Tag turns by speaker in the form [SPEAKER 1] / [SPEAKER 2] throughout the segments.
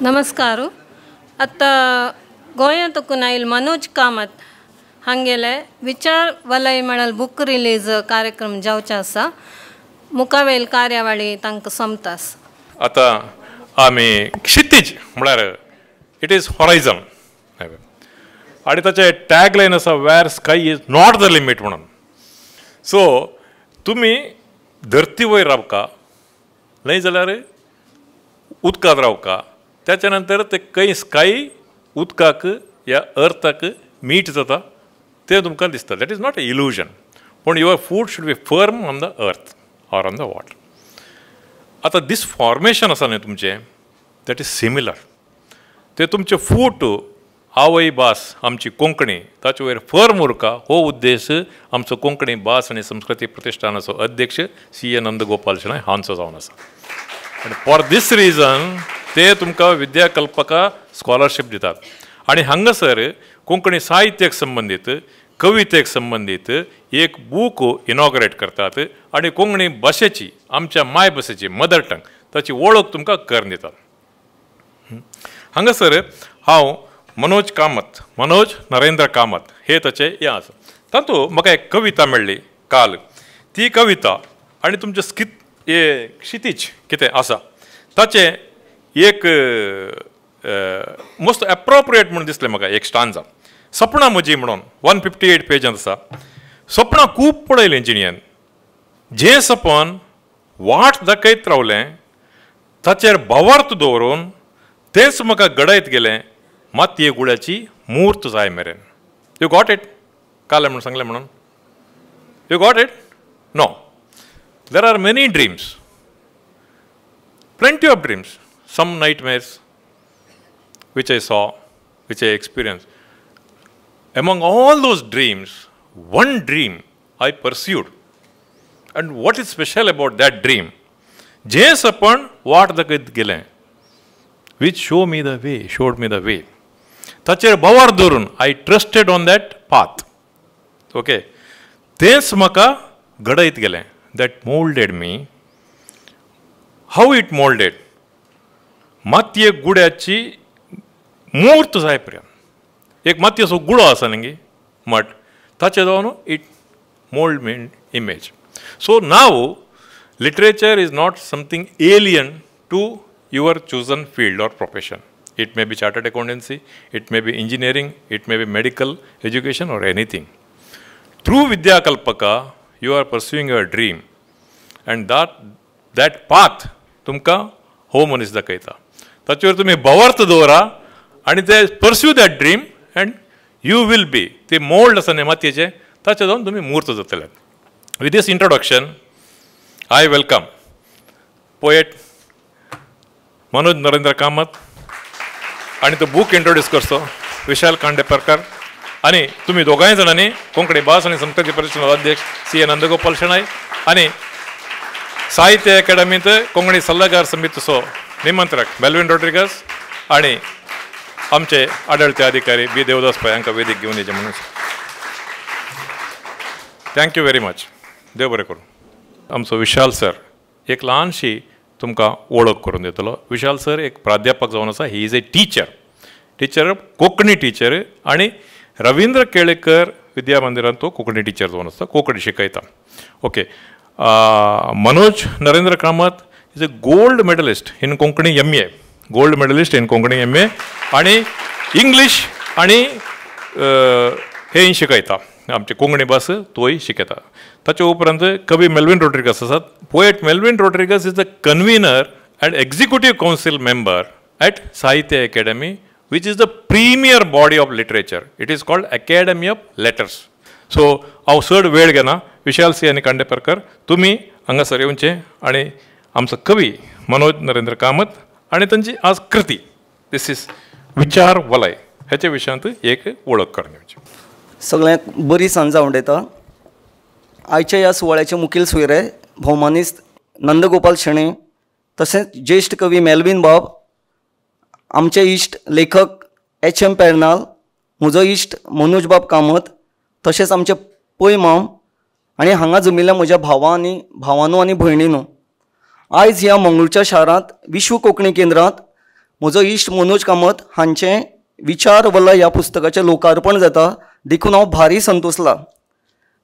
[SPEAKER 1] नमस्कार. आतां गोंयांत आयल मनोज कामत हांगेले विचार वलय म्हणल बूक रिलीज कार्यक्रम जावचो आसा. मुखावेल कार्यावळी तांकां सोमतास.
[SPEAKER 2] आतां आमी क्षितीज म्हळ्यार it is horizon आनी ताचें टॅग लायन आसा where sky is not the limit म्हणून. सो तुमी धरती वयर रावका न्हय जाल्यार उदकांत रावका, त्याच्या नंतर ते खंय स्काय उदकाक या अर्थाक मीट जाता तें तुमकां दिसता. That is not a illusion, पूण your foot should be firm on the earth or on the water. आतां दीस फॉर्मेशन आसा न्हय तुमचें, that is similar. ते तुमचें फूट आवय भास आमची कोंकणी ताचे वयर फर्म उरका हो उद्देश आमचो कोंकणी भास आनी संस्कृती प्रतिश्ठानाचो अध्यक्ष सी ए नंदगोपाल शेणॉय हांचो जावन आसा. आनी फॉर these reason ते तुमकां विद्याकल्पका स्कॉलरशीप दितात. आनी हांगासर कोंकणी साहित्याक संबंदीत कवितेक संबंदीत एक बूक इनॉग्रेट करतात आनी कोंकणी भाशेची आमच्या माय भाशेची मदर टंग ताची वळख तुमकां करून दितात. हांगासर हांव मनोज कामत, मनोज नरेंद्र कामत हे ताचे हें आसा. तातूंत म्हाका एक कविता मेळ्ळी काल, ती कविता आनी तुमचें स्कित हे क्षितीज कितें आसा ताचें एक मोस्ट एप्रोप्रिएट म्हणून दिसलें म्हाका एक स्टांजा. सपनां म्हजी म्हणून 158 पेजांत आसा. सपनां खूब पळयलीं जिणेन, जें सपन वाट दाखयत रावलें ताचेर भावार्थ दवरून तेंच म्हाका घडयत गेलें मातये गुळ्याची मूर्त जाय मेरेन. You got it? काल म्हणून सांगलें म्हणून you got it? No, there are many dreams, plenty of dreams, some nightmares which I saw, which I experienced. Among all those dreams, one dream I pursued. And what is special about that dream? जें सपन वाट दाखयत गेलें, which show me the way, showed me the way. ताचेर भावार दवरून I trusted on that path. Okay, तेंच म्हाका घडयत गेलें. That moulded me. How it moulded? मातये गुड्याची मूर्त जाय पर्यंत एक मातयेचो गुळो आसा न्ही मठ, ताचे जावन it mould me image. So now literature is not something alien to your chosen field or profession. It may be chartered accountancy, it may be engineering, it may be medical education or anything. Through Vidyakalpaka you are pursuing your dream and that path तुमकां हो मनीस दाखयता. ताचेर तुमी भावार्थ दवरा आनी ते pursue that dream and you will be ते मोल्ड आसा न्ही मातयेचें ताचे जावन तुमी मूर्त जातले. With this introduction I welcome poet Manoj Narendra Kamat आनी तो बूक इंट्रोड्यूस करचो विशाल खांडेपारकर आनी तुमी दोगांय जाणांनी कोंकणी भास आनी संस्कृती परिशद अध्यक्ष सी ए नंदगोपाल शेणॉय आनी साहित्य अकादमींत कोंकणी सल्लागार समितीचो निमंत्रक मेल्विन रॉड्रिगस आनी आमचे आडळते अधिकारी बी देवदास पै हांकां वेदीक घेवन येचें म्हणून. Thank you very much. देव बरें करूं. आमचो विशाल सर एक ल्हानशी तुमकां वळख करून दितलो. विशाल सर एक प्राध्यापक जावन आसा. He is a teacher, teacher Konkani teacher आनी रविंद्र केळेकर विद्या मंदिरांत तो कोंकणी टिचर जावन आसा, कोंकणी शिकयता. Okay, Manoj Narendra Kamat is a gold medalist in Konkani M A, gold medalist in Konkani M A आनी इंग्लीश आनी हें शिकयता आमची कोंकणी भास तोय शिकयता. ताचे उपरांत कवी मेल्विन रॉड्रिगस आसात. Poet Melvin Rodrigues is the convener and executive council member at Sahitya Akademi, which is the premier body of literature. It is called Academy of Letters. So हांव चड वेळ घेना. विशाल सी आनी खांडेपारकर तुमी हांगासर येवचें आनी आमचो कवी मनोज नरेंद्र कामत आनी तांची आज कृती this is विचार वलय हेच्या विशयांत एक वळख करून दिवची.
[SPEAKER 3] सगळ्यांक बरी सांज उडयता. आयच्या ह्या सुवाळ्याचे मुखेल सोयरे भोवमानिस्त नंदगोपाल शेणै, तशेंच ज्येश्ठ कवी मेल्विन बाब, आमचे इश्ट लेखक एच एम पेर्नाल, म्हजो इश्ट मनोज बाब कामत, तशेंच आमचे पै माम आनी हांगा जमिल्ल्या म्हज्या भावा आनी भावानो आनी भयणीनो, आयज ह्या मंगळूरच्या शारांत विश्व कोंकणी केंद्रांत म्हजो इश्ट मनोज कामत हांचें विचार वलय ह्या पुस्तकाचें लोकार्पण जाता, देखून हांव भारी संतोसला.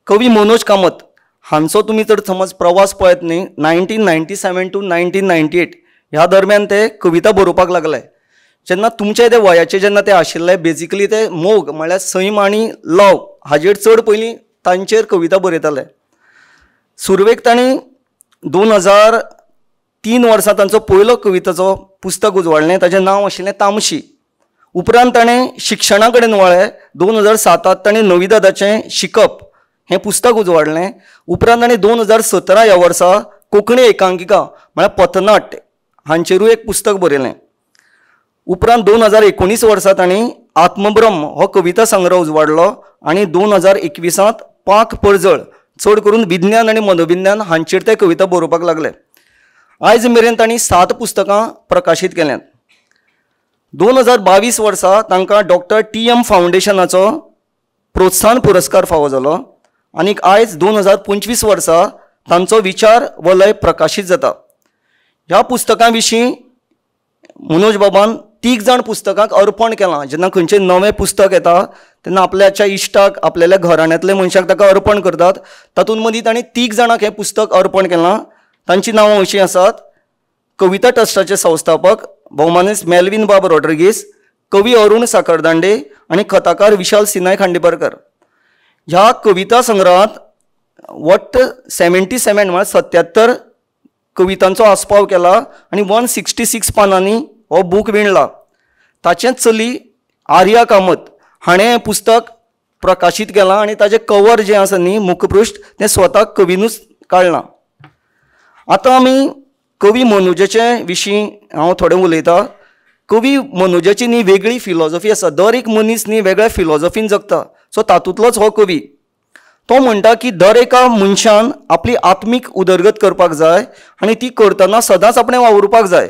[SPEAKER 3] कवी मनोज कामत हांचो तुमी जर समज प्रवास पळयत न्ही, 1997 टू 1998 ह्या दरम्यान ते कविता बरोवपाक लागले. जेन्ना तुमचे ते वयाचे जेन्ना ते आशिल्ले, बेजिकली ते मोग म्हळ्यार सैम आनी लव हाजेर चड पयलीं तांचेर कविता बरयताले. सुरवेक तांणी 2003 वर्सा तांचो पयलो कविताचो पुस्तक उजवाडलें, ताजें नांव आशिल्लें तामशी. उपरांत ताणें शिक्षणा कडेन वळ्ळे. 2007 ताणें नविदादाचें शिकप हें पुस्तक उजवाडलें. उपरांत ताणें 2017 ह्या वर्सा कोंकणी एकांकिका म्हळ्यार पथनाट्य हांचेरूय एक पुस्तक बरयलें. उपरांत 2019 वर्सा तांणी आत्मब्रह्म हो कविता संग्रह उजवाडलो आनी 2021 पांख परजळ चड करून विज्ञान आनी मनोविज्ञान हांचेर ते कविता बरोवपाक लागले. आयज मेरेन तांणी 7 पुस्तकां प्रकाशीत केल्यांत. 2022 वर्सा तांकां डॉक्टर TM फावंडेशनाचो प्रोत्साहन पुरस्कार फावो जालो आनी आयज 2025 वर्सा तांचो विचार वलय प्रकाशीत जाता. ह्या पुस्तकां विशीं मनोज बाबान 3 जाण पुस्तकांक अर्पण केलां. जेन्ना खंयचें नवें पुस्तक येता तेन्ना आपल्याच्या इश्टाक, आपल्याल्या घराण्यांतल्या मनशाक ताका अर्पण करतात. तातूंत मदीं तांणी 3 जाणांक हें पुस्तक अर्पण केलां. तांचीं नांवां अशीं आसात: कविता ट्रस्टाचे संस्थापक भोवमानेस्त मेल्विन बाब रॉड्रिगीस, कवी अरुण साखरदांडे आनी कथाकार विशाल सिनाय खांडेपारकर. ह्या कविता संग्रहांत वट्ट 77 म्हळ्यार 77 कवितांचो आस्पाव केला आनी 166 पानांनी हो बूक विणला. ताचेंच चली आर्या कामत हाणें हें पुस्तक प्रकाशीत केलां आनी ताचें कवर जें आसा न्ही, मुखपृश्ठ, तें स्वता कविनूच काडलां. आतां आमी कवी मनोजाचे विशीं हांव थोडें उलयतां. कवी मनोजाची न्ही वेगळी फिलॉजॉफी आसा. दर एक मनीस न्ही वेगळ्या फिलॉजॉफीन जगता. सो तातूंतलोच हो कवी. तो म्हणटा की दर एका मनशान आपली आत्मीक उदरगत करपाक जाय आनी ती करतना सदांच आपणें वावुरपाक जाय.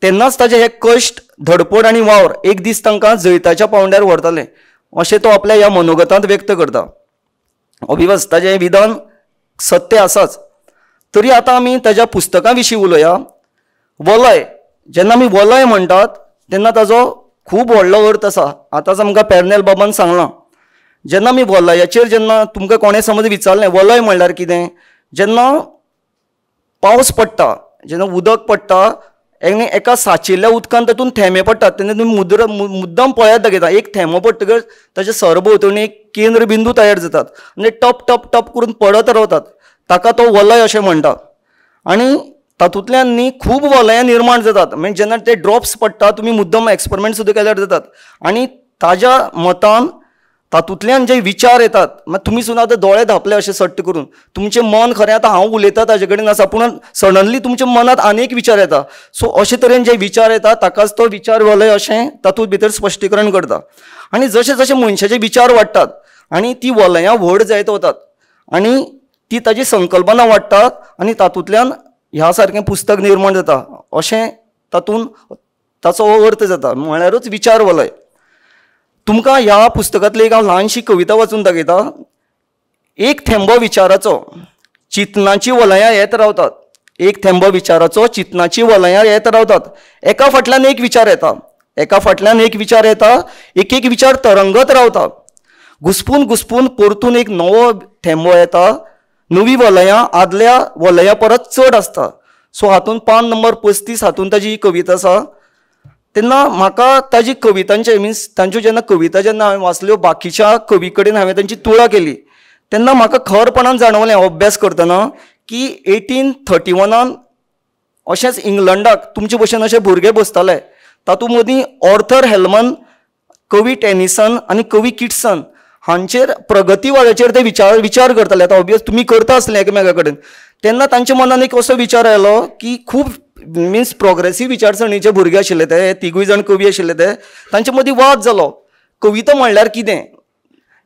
[SPEAKER 3] तेन्नाच ताजे हे कश्ट, धडपड आनी वावर एक दीस तांकां जैताच्या पावंड्यार व्हरतले अशें तो आपल्या ह्या मनोगतांत व्यक्त करता. ऑबियस ताजें हें विधान सत्य आसाच. तरी आतां आमी ताज्या पुस्तकां विशीं उलोवया. वलय, जेन्ना आमी वलय म्हणटात तेन्ना ताजो खूब व्हडलो अर्थ आसा. आतांच आमकां पेरनेल बाबान सांगलां. जेन्ना आमी वलयाचेर जेन्ना तुमकां कोणें समज विचारलें वलय म्हणल्यार कितें, जेन्ना पावस पडटा, जेन्ना उदक पडटा आनी एका साचिल्ल्या उदकान तातूंत थेंबे पडटात तेन्ना तुमी मुद्दम पळयात दाखयता, एक थेंबो पडटकच ताच्या सरभोंवतणी एक केंद्र बिंदू तयार जातात आनी टप टप टप करून पडत रावतात. ताका तो वलय अशें म्हणटा. आनी तातूंतल्यान न्ही खूब वलयां निर्माण जातात. म्हणजे जेन्ना ते ड्रॉप्स पडटा तुमी मुद्दम एक्सपेरिमेंट सुद्दां केल्यार जातात. आनी ताज्या मतान तातूंतल्यान जे विचार येतात, मागीर तुमी सुद्दां आतां दोळे धांपले अशें सट्ट करून, तुमचें मन खरें आतां हांव उलयतां ताजे कडेन आसा, पूण सडनली तुमच्या मनांत आनी एक विचार येता. सो अशे तरेन जे विचार येता ताकाच तो विचार वलय अशें तातूंत भितर स्पश्टीकरण करता. आनी जशे जशे मनशाचे विचार वाडटात आनी ती वलयां व्हड जायत वतात आनी ती ताजी संकल्पना वाडटात आनी तातूंतल्यान ह्या सारकें पुस्तक निर्माण जाता अशें तातूंत ताचो हो अर्थ जाता, म्हळ्यारूच विचार वलय. तुमकां ह्या पुस्तकांतली एक हांव ल्हानशी कविता वाचून दाखयता. एक थेंबो विचाराचो चिंतनाची वलयां येत रावतात. एक थेंबो विचाराचो चिंतनाची वलयां येत रावतात. एका फाटल्यान एक विचार येता, एका फाटल्यान एक विचार येता, एक एक विचार तरंगत रावता. घुसपून घुसपून परतून एक नवो थेंबो येता. नवी वलयां आदल्या वलयां परत चड आसता. सो हातूंत पान नंबर 35 हातूंत ताजी ही कविता आसा. तेन्ना म्हाका ताजी कवितांचे मिन्स तांच्यो जेन्ना कविता जेन्ना हांवें वाचल्यो, बाकीच्या कवी कडेन हांवें तांची तुळा केली तेन्ना म्हाका खरपणान जाणवलें अभ्यास करतना की 1831 अशेंच इंग्लंडाक तुमचे भशेन अशे भुरगे बसताले. तातूंत मदीं ऑर्थर हेल्मन, कवी टेनिसन आनी कवी किट्सन हांचेर प्रगतीवादाचेर ते विचार करताले. आतां ऑबियस तुमी करता आसले एकामेका कडेन. तेन्ना तांच्या मनान एक असो विचार आयलो की खूब मिन्स प्रोग्रेसीव विचारसरणीचे भुरगे आशिल्ले ते, तिगूय जाण कवी आशिल्ले ते. तांचे मदीं वाद जालो, कविता म्हणल्यार कितें.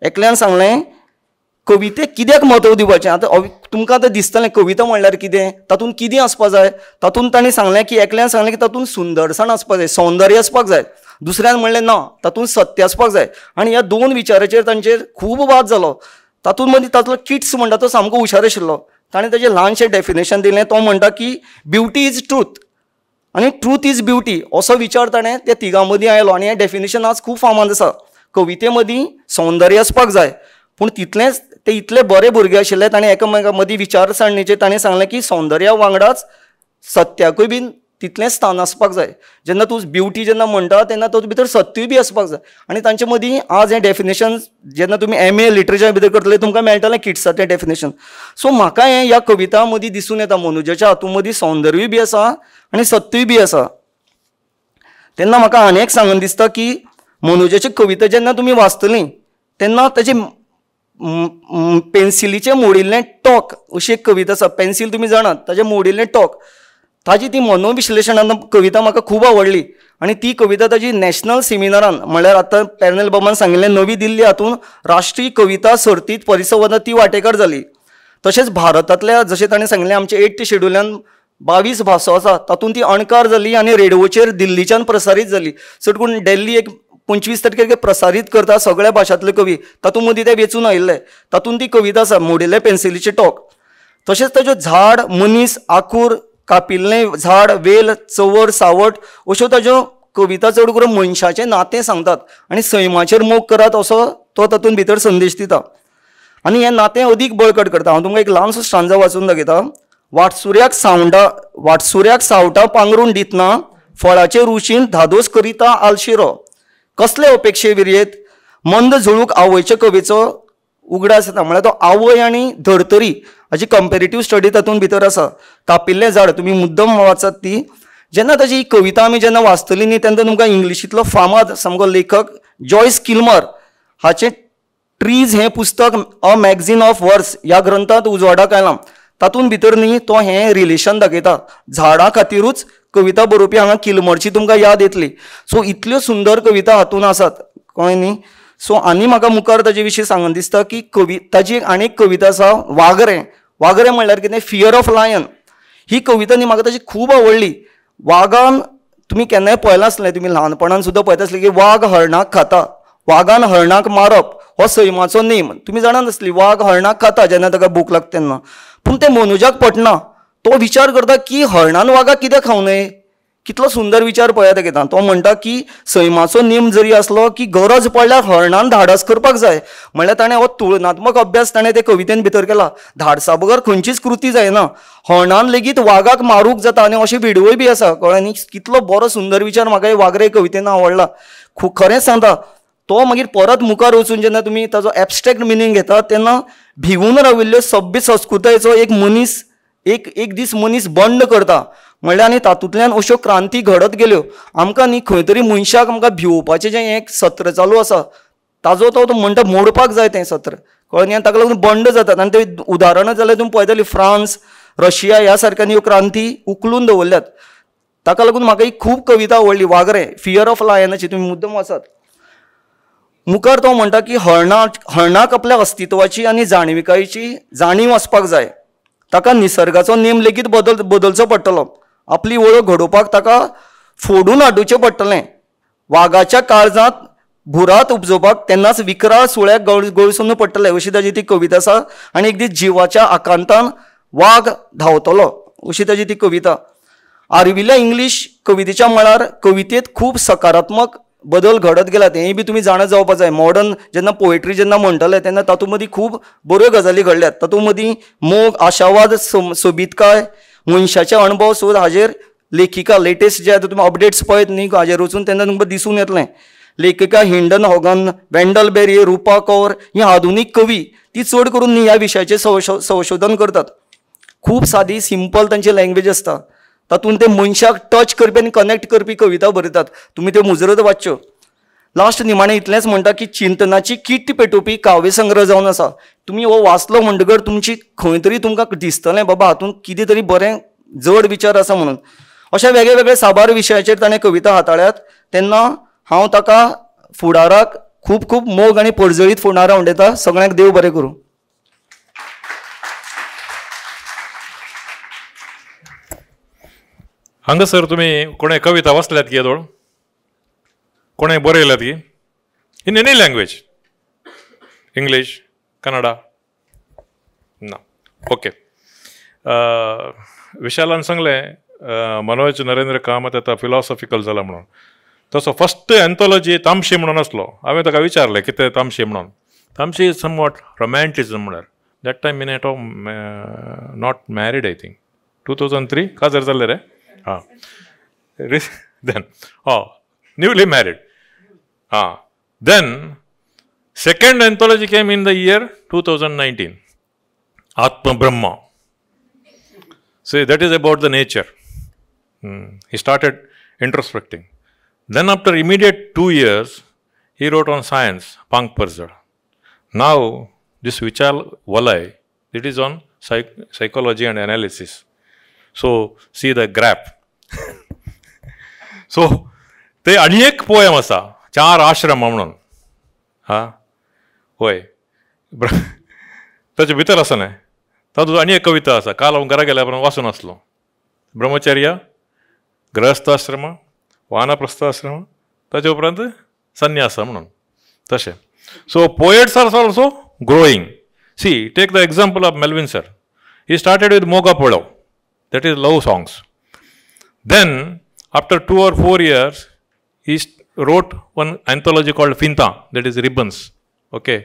[SPEAKER 3] एकल्यान सांगलें कवितेक कित्याक म्हत्व दिवपाचें. आतां तुमकां आतां दिसतलें कविता म्हणल्यार कितें, तातूंत कितें आसपाक जाय. तातूंत तांणी सांगलें की एकल्यान सांगलें की तातूंत सुंदरसाण आसपाक जाय, सौंदर्य आसपाक जाय. दुसऱ्यान म्हणलें ना, तातूंत सत्य आसपाक जाय. आनी ह्या दोन विचाराचेर तांचेर खूब वाद जालो. तातूंत मदीं तातूंतलो किट्स म्हणटा तो सामको हुशार आशिल्लो. ताणें ताजें ल्हानशें डेफिनेशन दिलें. तो म्हणटा की ब्युटी is truth. आनी ट्रूथ is beauty असो विचार ताणें त्या तिगां मदीं आयलो. आनी हें डेफिनेशन आज खूब फामाद आसा. कविते मदीं सौंदर्य आसपाक जाय, पूण तितलेंच ते इतले बरे भुरगे आशिल्ले ताणें एकामेकां मदीं विचारसरणीचेर ताणें सांगलें की सौंदर्या वांगडाच सत्याकूय बीन तितलेंच स्थान आसपाक जाय. जेन्ना तूं ब्युटी जेन्ना म्हणटा तेन्ना तो भितर सत्यूय बी आसपाक जाय. आनी तांचे मदीं आज हें डेफिनेशन जेन्ना तुमी MA literature भितर करतले तुमकां मेळटलें किट्साचें डेफिनेशन. सो म्हाका हें ह्या कविता मदीं दिसून येता, मनोजाच्या हातूंत मदीं सौंदर्यूय बी आसा आनी सत्यूय बी आसा. तेन्ना म्हाका आनी एक सांगन दिसता की मनोजाची कविता जेन्ना तुमी वाचतलीं तेन्ना ताची पेन्सिलीचें मोडिल्लें टोक अशी एक कविता आसा. पेन्सील तुमी जाणात, ताचें मोडिल्लें टोक, ताजी ती मनोविश्लेशणान कविता म्हाका खूब आवडली. आनी ती कविता ताजी नॅशनल सेमिनारान, म्हणल्यार आतां पॅनल बाबान सांगिल्लें नवी दिल्ली हातूंत राष्ट्रीय कविता सर्तींत परिसंवादांत ती वांटेकार जाली. तशेंच भारतांतल्या, जशें ताणें सांगिल्लें आमचे 8th शेड्युलान 22 भासो आसा, तातूंत ती अणकार जाली आनी रेडिओचेर दिल्लीच्यान प्रसारीत जाली. चड करून दिल्ली एक 25 तारखेर प्रसारीत करता सगळ्या भाशांतले कवी, तातूंत मदीं ते वेंचून आयिल्ले. तातूंत ती कविता आसा मोडिल्ले पेन्सिलीचे टोक. तशेंच ताज्यो झाड, मनीस, आंकूर, कापिल्लें झाड, वेल, चवर, सावट अश्यो ताज्यो कविता चड करून मनशाचें नातें सांगतात आनी सैमाचेर मोग करात असो तो तातूंत भितर संदेश दिता आनी हें नातें अदीक बळकट करता. हांव तुमकां एक ल्हानसो स्टांजा वाचून दाखयता. वाटसुऱ्याक वाटसुऱ्याक सावटां पांगरून दितना फळाचे रुचीन धादोस करिता आलशिरो, कसले अपेक्षे विरयत मंद झुळूक आवयचे कवीचो उगडास येता. म्हळ्यार तो आवय आनी धर्तरी हाची कंपेरेटीव स्टडी तातूंत भितर आसा. कापिल्लें झाड तुमी मुद्दम वाचात ती. जेन्ना ताजी ही कविता आमी जेन्ना वाचतली न्ही तेन्ना तुमकां इंग्लिशींतलो फामाद सामको लेखक जॉयस किल्मर हाचें ट्रीज हें पुस्तक अ मॅगझीन ऑफ वर्स ह्या ग्रंथांत उजवाडाक आयलां. तातूंत भितर न्ही तो हें रिलेशन दाखयता. झाडां खातिरूच कविता बरोवपी हांगा किल्मरची तुमकां याद येतली. सो इतल्यो सुंदर कविता हातूंत आसात, कळ्ळें न्ही. सो आनी म्हाका मुखार ताजे विशीं सांगन दिसता की ताजी आनी एक कविता आसा वागरें. वागरें म्हणल्यार कितें, फियर ऑफ लायन. ही कविता न्ही म्हाका ताजी खूब आवडली. वागान तुमी केन्नाय पळयलां आसलें, तुमी ल्हानपणान सुद्दां पळयता आसलें की वाग हरणाक खाता, वागान हरणाक मारप हो सैमाचो नेम. तुमी जाणात आसली वाग हरणाक खाता जेन्ना ताका भूक लागता तेन्ना. पूण तें मनोजाक पटना. तो विचार करता की हरणान वागाक कित्याक खावं नये. कितलो सुंदर विचार पळयात घेता. तो म्हणटा की सैमाचो नेम जरी आसलो की गरज पडल्यार हरणान धाडस करपाक जाय. म्हणल्यार ताणें हो तुलनात्मक अभ्यास ताणें ते कवितेन भितर केला. धाडसा बगर खंयचीच कृती जायना. हरणान लेगीत वागाक मारूंक जाता आनी अशे व्हिडियोय बी आसा, कळ्ळें न्ही. कितलो बरो सुंदर विचार म्हाका वागरे कवितेन आवडला. खूब खरेंच सांगता. तो मागीर परत मुखार वचून जेन्ना तुमी ताजो एबस्ट्रेक्ट मिनींग घेता तेन्ना भिवून राविल्ल्यो सभ्य संस्कृतायेचो एक मनीस एक दीस मनीस बंड करता म्हणल्यार, आनी तातूंतल्यान अश्यो क्रांती घडत गेल्यो. आमकां न्ही खंय तरी मनशाक आमकां भिवोवपाचें जें एक सत्र चालू आसा ताजो तो म्हणटा मोडपाक जाय तें सत्र, कळ्ळें न्ही. आनी ताका लागून बंड जातात. आनी ते उदाहरणां जाल्यार तुमी पळयतली फ्रांस, रशिया ह्या सारक्यांनी ह्यो क्रांती उखलून दवरल्यात. ताका लागून म्हाका ही खूब कविता आवडली वागरें, फियर ऑफ लायनाची. तुमी मुद्दम वाचात. मुखार तो म्हणटा की हरणाक आपल्या अस्तित्वाची आनी जाणविकायेची जाणीव आसपाक जाय. ताका निसर्गाचो नेम लेगीत बदलचो पडटलो. आपली वळख घडोवपाक ताका फोडून हाडुचें पडटलें. वागाच्या काळजांत भुरात उपजोवपाक तेन्नाच विकराळ सुळ्याक गळसून पडटलें, अशी ताजी ती कविता आसा. आनी एक दीस जिवाच्या आकांतान वाग धांवतलो, अशी ताजी ती कविता. आर्विल्ल्या इंग्लीश कवितेच्या मळार कवितेंत खूब सकारात्मक बदल घडत गेला, तेंय बी तुमी जाणा जावपा जाय. मॉडर्न जेन्ना पोएट्री जेन्ना म्हणटले तेन्ना तातूंत मदीं खूब बऱ्यो गजाली घडल्यात. तातूंत मदीं मोग, आशावाद, सोबीतकाय, मनशाचे अणभव सोद हाजेर लेखिका लेटेस्ट जे आतां तुमी अपडेट्स पळयत न्ही हाजेर वचून तेन्ना तुमकां दिसून येतलें. लेखिका हिंडन हॉगन, वेंडल बेरी, रुपा कौर ही आधुनीक कवी ती चड करून न्ही ह्या विशयाचेर संशोधन करतात. खूब सादी सिंपल तांची लँग्वेज आसता. तातूंत ते मनशाक टच करपी आनी कनेक्ट करपी कविता बरयतात. तुमी त्यो मुजरत वाच्च्यो. लास्ट निमाणें इतलेंच म्हणटा की चिंतनाची किट्ट पेटोवपी काव्यसंग्रह जावन आसा. तुमी हो वाचलो म्हणटकर तुमची खंय तरी तुमकां दिसतलें बाबा हातूंत कितें तरी बरें जड विचार आसा म्हणून. अशा वेगळे वेगळे साबार विशयाचेर ताणें कविता हाताळ्यात. तेन्ना हांव ताका फुडाराक खूब खूब मोग आनी पर्जळीत फुडार उडयता. सगळ्यांक देव बरें करूं.
[SPEAKER 2] हांगासर तुमी कोणें कविता वाचल्यात की येदोळ, कोणें बरयल्यात की in any language, English, Kannada? ना, ओके. विशालान सांगलें मनोज नरेंद्र कामत आतां फिलॉसॉफिकल जाला म्हणून. तसो फस्ट एन्थॉलॉजी तामशी म्हणून आसलो. हांवें ताका विचारलें कितें तामशी म्हणून. तामशी is somewhat romanticism म्हळ्यार that time in eight not married I think 2003 काजार जाल्ले रे. हां then हय न्यूली मॅरीड. हां then second anthology came in the year 2019, Atmabrahma. So that is about the nature. He started introspecting. Then after immediate 2 years, he wrote on science, Pank Parzad. Now, this Vichar Valay, it is on psychology and analysis. So, see the graph. So, ते आनी एक poem आसा, चार आश्रम म्हणून. हां होय, ताचे भितर आसा न्हय, तातूंत आनी एक कविता आसा. काल हांव घरा गेल्या उपरांत वाचून आसलो. ब्रह्मचर्य, गृहस्थाश्रम, वानप्रस्थाश्रम, ताचे उपरांत संन्यास म्हणून. तशें so poets are also growing. See take the example of Melvin sir. He started with Moga Polow, that is love songs. Then after 2 or 4 years he wrote one anthology called Finta, that is ribbons. Okay.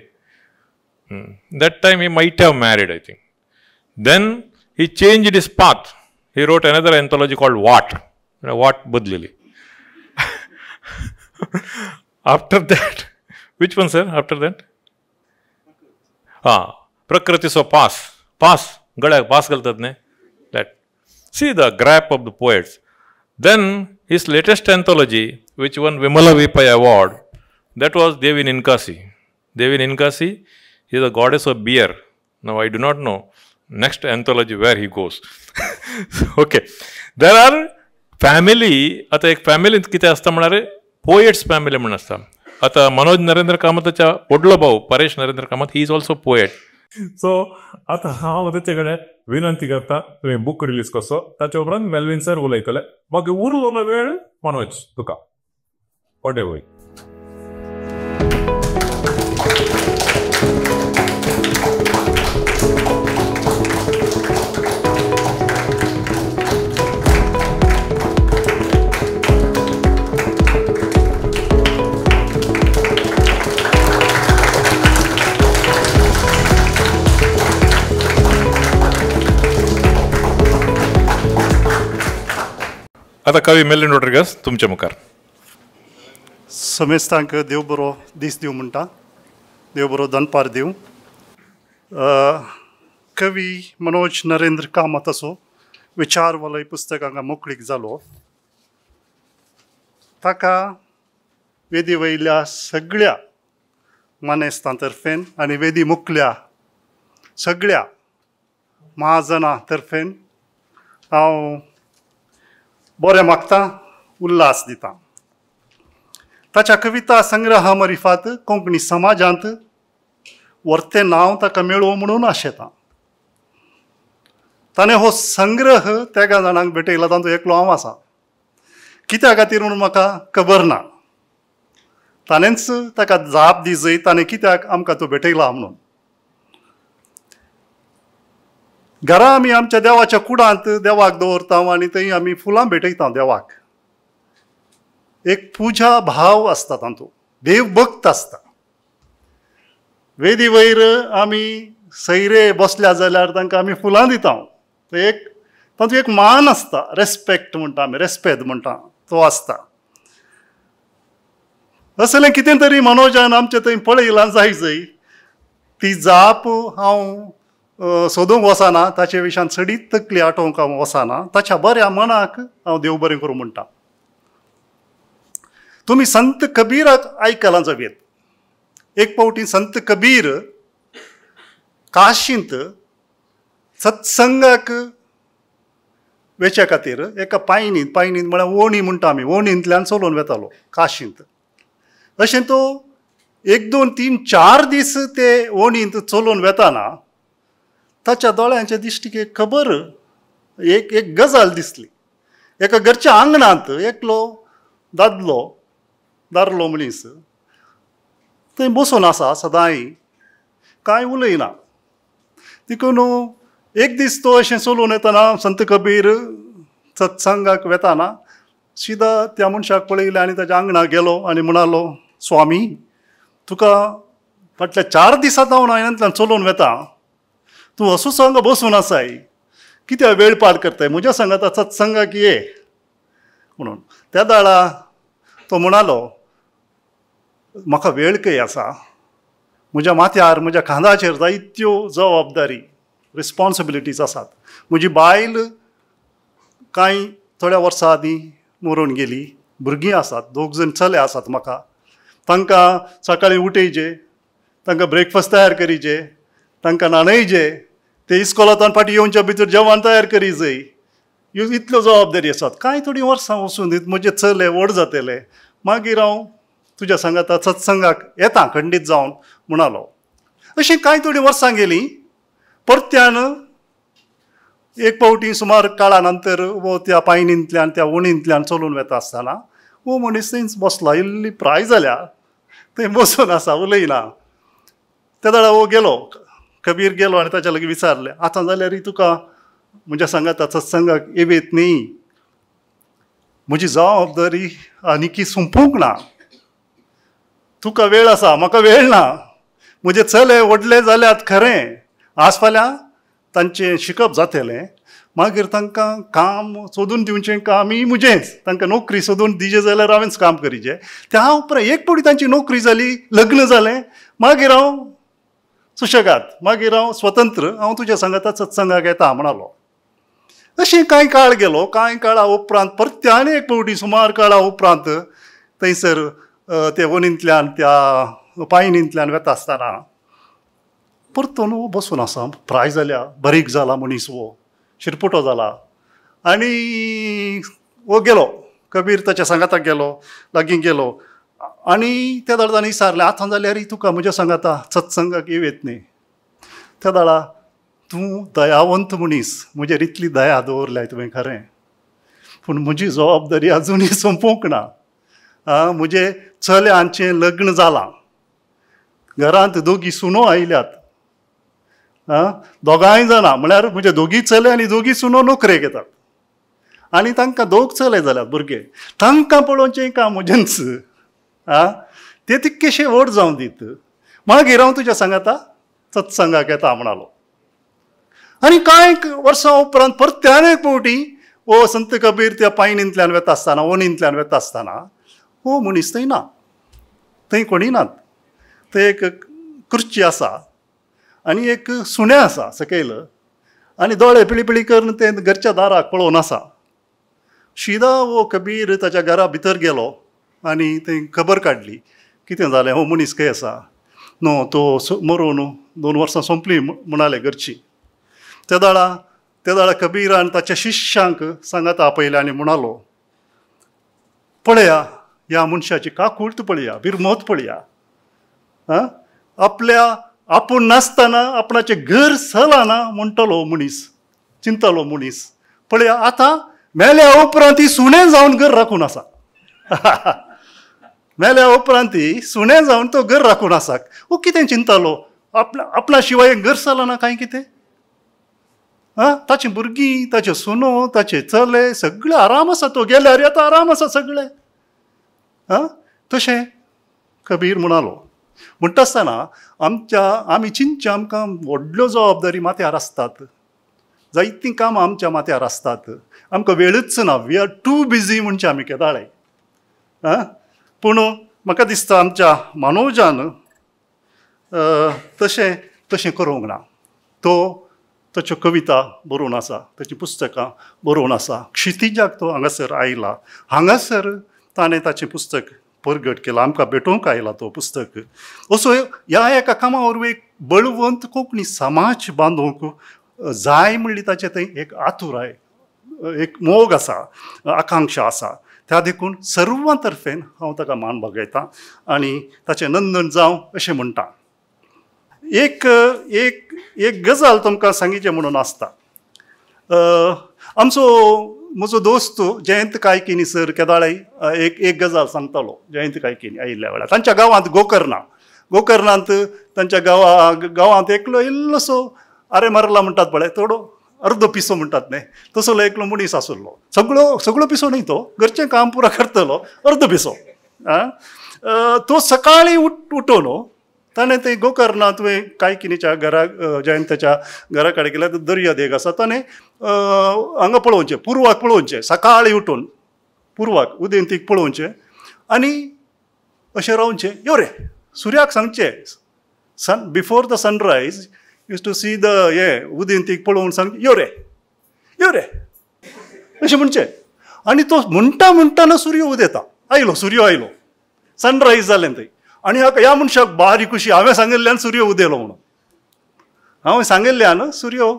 [SPEAKER 2] That time he might have married, I think. Then he changed his path. He wrote another anthology called What. What Badlili. After that, which one, sir? After that? Ah, Prakriti so pass. Pass. Gada pass galtat ne. That. See the grasp of the poets. Then his latest anthology, which won Vimala V. Pai Award, that was Devi Ninkasi. Devi Ninkasi is a goddess of beer. Now I do not know next anthology where he goes. Okay. There are family, आता एक फॅमिलीत कितें आसता म्हळ्यार poets family म्हण आसता. आतां मनोज नरेंद्र कामताच्या व्हडलो भाऊ Paresh Narendra Kamat, he is also poet.
[SPEAKER 4] So आतां हांव तेचे कडेन विनंती करता, तुमी बूक रिलीज करचो, ताचे उपरांत मेल्विन सर उलयतले, मागीर उरलो वेळ मनोज तुका वटे वय.
[SPEAKER 2] आतां कवी मेल्विन रॉड्रिगस तुमच्या मुखार.
[SPEAKER 5] समेस्तांक देव बरो दीस दिवं म्हणटा, देव बरो दनपार दिवं. कवी मनोज नरेंद्र कामत असो विचार वलय पुस्तक हांगा मोकळीक जालो. ताका वेदी वयल्या सगळ्या मानेस्तां तर्फेन आनी वेदी मुखल्या सगळ्या महाजना तर्फेन हांव बरें मागता, उल्हास दिता. ताच्या कविता संग्रहा मरिफात कोंकणी समाजांत वर्तें नांव ताका मेळोवं म्हणून आशेता. ताणें हो संग्रह तेगा जाणांक भेटयला, तांचो एकलो हांव आसा. कित्या खातीर म्हणून म्हाका खबर ना. ताणेंच ताका जाप दी जय ताणें कित्याक आमकां तो भेटयला म्हणून. घरा आमी आमच्या देवाच्या कुडांत देवाक दवरता आनी थंय आमी फुलां भेटयता देवाक. एक पुजा भाव आसता तातूंत, देवभक्त आसता. वेदी वयर आमी सैरे बसल्या जाल्यार तांकां आमी फुलां दिता. एक तातूंत एक मान आसता, रेस्पेक्ट म्हणटा आमी, रेस्पेद म्हणटा तो आसता. असलें कितें तरी मनोजान आमचे थंय पळयलां जाय जय, ती जाप हांव सोदूंक वचना, ताचे विशयान चडीत तकली आटोवंक हांव वचना. ताच्या बऱ्या मनाक हांव देव बरें करूं म्हणटा. तुमी संत कबीराक आयकलां जावयेत. एक फावटी संत कबीर काशींत सत्संगाक वेच्या खातीर एका पायनींत, पायनींत म्हळ्यार ओणी म्हणटा आमी, ओणींतल्यान चलोवन वेतालो काशींत. अशें तो 1 2 3 4 दीस ते ओणींत चलोवन वेताना ताच्या दोळ्यांच्या दिश्टीक एक खबर, एक एक गजाल दिसली. एका घरच्या आंगणांत एकलो दादलो, दारलो मनीस थंय बसून आसा सदांय, कांय उलयना. देखून एक दीस तो अशें चलोवन येतना संत कबीर सत्संगाक वेताना सिदा त्या मनशाक पळयलें आनी ताच्या आंगणाक गेलो आनी म्हणालो, स्वामी तुका फाटल्या 4 दिसां जावन हांवें चलोवन वेता, तूं असोच हांगा बसून आसाय, कित्याक वेळ पाड करताय, म्हज्या सांगाता सत्संगाक ये म्हणून. त्या दाळा तो म्हणालो, म्हाका वेळ खंय आसा, म्हज्या माथ्यार म्हज्या खांदाचेर जायत्यो जबाबदारी रिस्पॉन्सिबिलिटीज आसात. म्हजी बायल कांय थोड्या वर्सां आदीं मरून गेली, भुरगीं आसात, 2 जाण चले आसात म्हाका, तांकां सकाळीं उठयचे, तांकां ब्रेकफास्ट तयार करीचे, तांकां न्हाणयचे, ते इस्कोलांतल्यान फाटीं येवच्या भितर जेवण तयार करी जाय, ह्यो इतल्यो जबाबदारी आसात. कांय थोडीं वर्सां वचून दीत म्हजे चले व्हड जातले, मागीर हांव तुज्या सांगाता सत्संगाक येता खंडीत जावन म्हणालो. अशीं कांय थोडीं वर्सां गेलीं. परत्यान एक फावटी सुमार काळा नंतर वो त्या पायणींतल्यान त्या वणींतल्यान चलून वेता आसतना वो मनीस थंयच बसला, इल्ली प्राय जाल्या, थंय बसून आसा, उलयना. त्या वेळार वो गेलो, कबीर गेलो आनी ताच्या लागीं विचारलें, आतां जाल्यार तुका म्हज्या सांगाता सत्संगाक येवेत न्ही, म्हजी जबाबदारी आनीकी सोंपूंक ना, तुका वेळ आसा म्हाका वेळ ना, म्हजे चले व्हडले जाल्यात खरें, आज फाल्यां तांचें शिकप जातलें, मागीर तांकां काम सोदून दिवचें कामय म्हजेंच, तांकां नोकरी सोदून दिजे जाल्यार हांवेंच काम करीचें. त्या उपरांत एक फावटी तांची नोकरी जाली, लग्न जालें, मागीर हांव सुशेगाद, मागीर हांव स्वतंत्र, हांव तुज्या सांगाता सत्संगाक येता म्हणालो. अशें कांय काळ गेलो. कांय काळा उपरांत परत्यान एक फावटी सुमार काळा उपरांत थंयसर ते वणींतल्यान त्या पायणींतल्यान वेता आसतना परतून हो बसून आसा, प्राय जाल्या, बारीक जाला मनीस, हो शिरपुटो जाला. आनी हो गेलो, कबीर ताच्या सांगाताक गेलो, लागीं गेलो आनी त्या वेळार ताणें विचारलें, आतां जाल्यार तुका म्हज्या सांगाता सत्संगाक येवयेत न्ही, त्या वेळार तूं दयावंत मनीस, म्हजेर इतली दया दवरल्या तुवें खरें, पूण म्हजी जबाबदारी आजुनूय सोंपोवंक ना. म्हजे चल्यांचें लग्न जालां, घरांत 2 सुनो आयल्यात, दोगांय जाणां म्हळ्यार म्हजे 2 चले आनी 2 सुनो नोकरेक येतात आनी तांकां 2 चले जाल्यात भुरगे, तांकां पळोवचें काम म्हजेंच, ते तितकेशे व्हड जावन दीत, मागीर हांव तुज्या सांगाता सत्संगाक येता म्हणालो. आनी कांय वर्सां उपरांत परत्यान एक फावटी हो संत कबीर त्या पायणींतल्यान वेता आसतना, वणींतल्यान वेता आसतना हो मनीस थंय ना, थंय कोणी नात, थंय एक खुर्ची आसा आनी एक सुणें आसा सकयल आनी दोळे पिळी पिळी करून तें घरच्या दाराक पळोवन आसा. शिदा हो कबीर ताच्या घरा भितर गेलो आनी थंय खबर काडली, कितें जालें, हो मनीस खंय आसा, न्हू तो मरून 2 वर्सां सोंपली म्हणाले घरची. त्या दाळा कबीरान ताच्या शिष्यांक सांगाता आपयलें आनी म्हणालो, पळया ह्या मनशाची काकूळत पळया, बिरमोत पळया, आपल्या आपूण नासतना आपणाचें घर चलना म्हणटलो मनीस, चिंतलो मनीस, पळया आतां मेल्या उपरांत ती सुणें जावन घर राखून आसा, मेल्या उपरांत ती सुणें जावन तो घर राखून आसा. हो कितें चिंतालो, आपल्या शिवाय घर चलना कांय कितें, आं ताची भुरगीं, ताचे सुनो, ताचे चले सगळे आराम आसा, तो गेल्यार आतां आराम आसा सगळे. आं तशें कबीर म्हणालो. म्हणटा आसतना आमच्या आमी चिंतचें, आमकां व्हडल्यो जबाबदारी माथ्यार आसतात, जायतीं कामां आमच्या माथ्यार आसतात, आमकां वेळूच ना, we are too busy म्हणचें आमी केदाळे. आं पूण म्हाका दिसता आमच्या मनोजान तशें तशें करूंक ना. तो ताच्यो कविता बरोवन आसा, ताचीं पुस्तकां बरोवन आसा. क्षितिजाक तो हांगासर आयला, हांगासर ताणें ताचें पुस्तक परगट केलां, आमकां भेटोवंक आयला तो पुस्तक. असो ह्या एका कामा वरवीं एक बळवंत कोंकणी समाज बांदूंक जाय म्हणली ताचें थंय एक आतुराय, एक मोग आसा, आकांक्षा आसा. त्या देखून सर्वां तर्फेन हांव ताका मान बागयतां आनी ताचें नंदन जावं अशें म्हणटा. एक एक एक गजाल तुमकां सांगीचें म्हणून आसता. आमचो म्हजो दोस्त जयंत कायकिनी सर केदाळाय एक एक गजाल सांगतालो. जयंत कायकिनी आयिल्ल्या वेळार तांच्या गांवांत गोकर्णा, गोकर्णांत तांच्या गांवांत एकलो इल्लोसो आरे मारला म्हणटात पळय, थोडो अर्दो पिसो म्हणटात न्ही तसलो एकलो मनीस आसलो. सगळो सगळो पिसो न्ही, तो घरचें काम पुरा करतलो, अर्दो पिसो. तो सकाळीं उठोन ताणें थंय गोकर्णा तुवें कायकिनीच्या घरा जयंताच्या घरा कडेन गेल्यार दर्या देग आसा, ताणें हांगा पळोवचें, पुर्वाक पळोवचें, सकाळीं उठून पुर्वाक उदेंतीक पळोवचें आनी अशें रावचें, यो रे सुर्याक सांगचें, sun before the sunrise use to see the हें उदेंतीक पळोवन सांग यो रे यो रे अशें म्हणचें. आनी तो म्हणटा म्हणटाना सूर्य उदेता, आयलो सूर्य आयलो, सनरायज जालें थंय. आनी ह्या मनशाक बारीक खुशी, हांवें सांगिल्ल्यान सूर्य उदेलो म्हणून, हांवें सांगिल्ल्यान सूर्य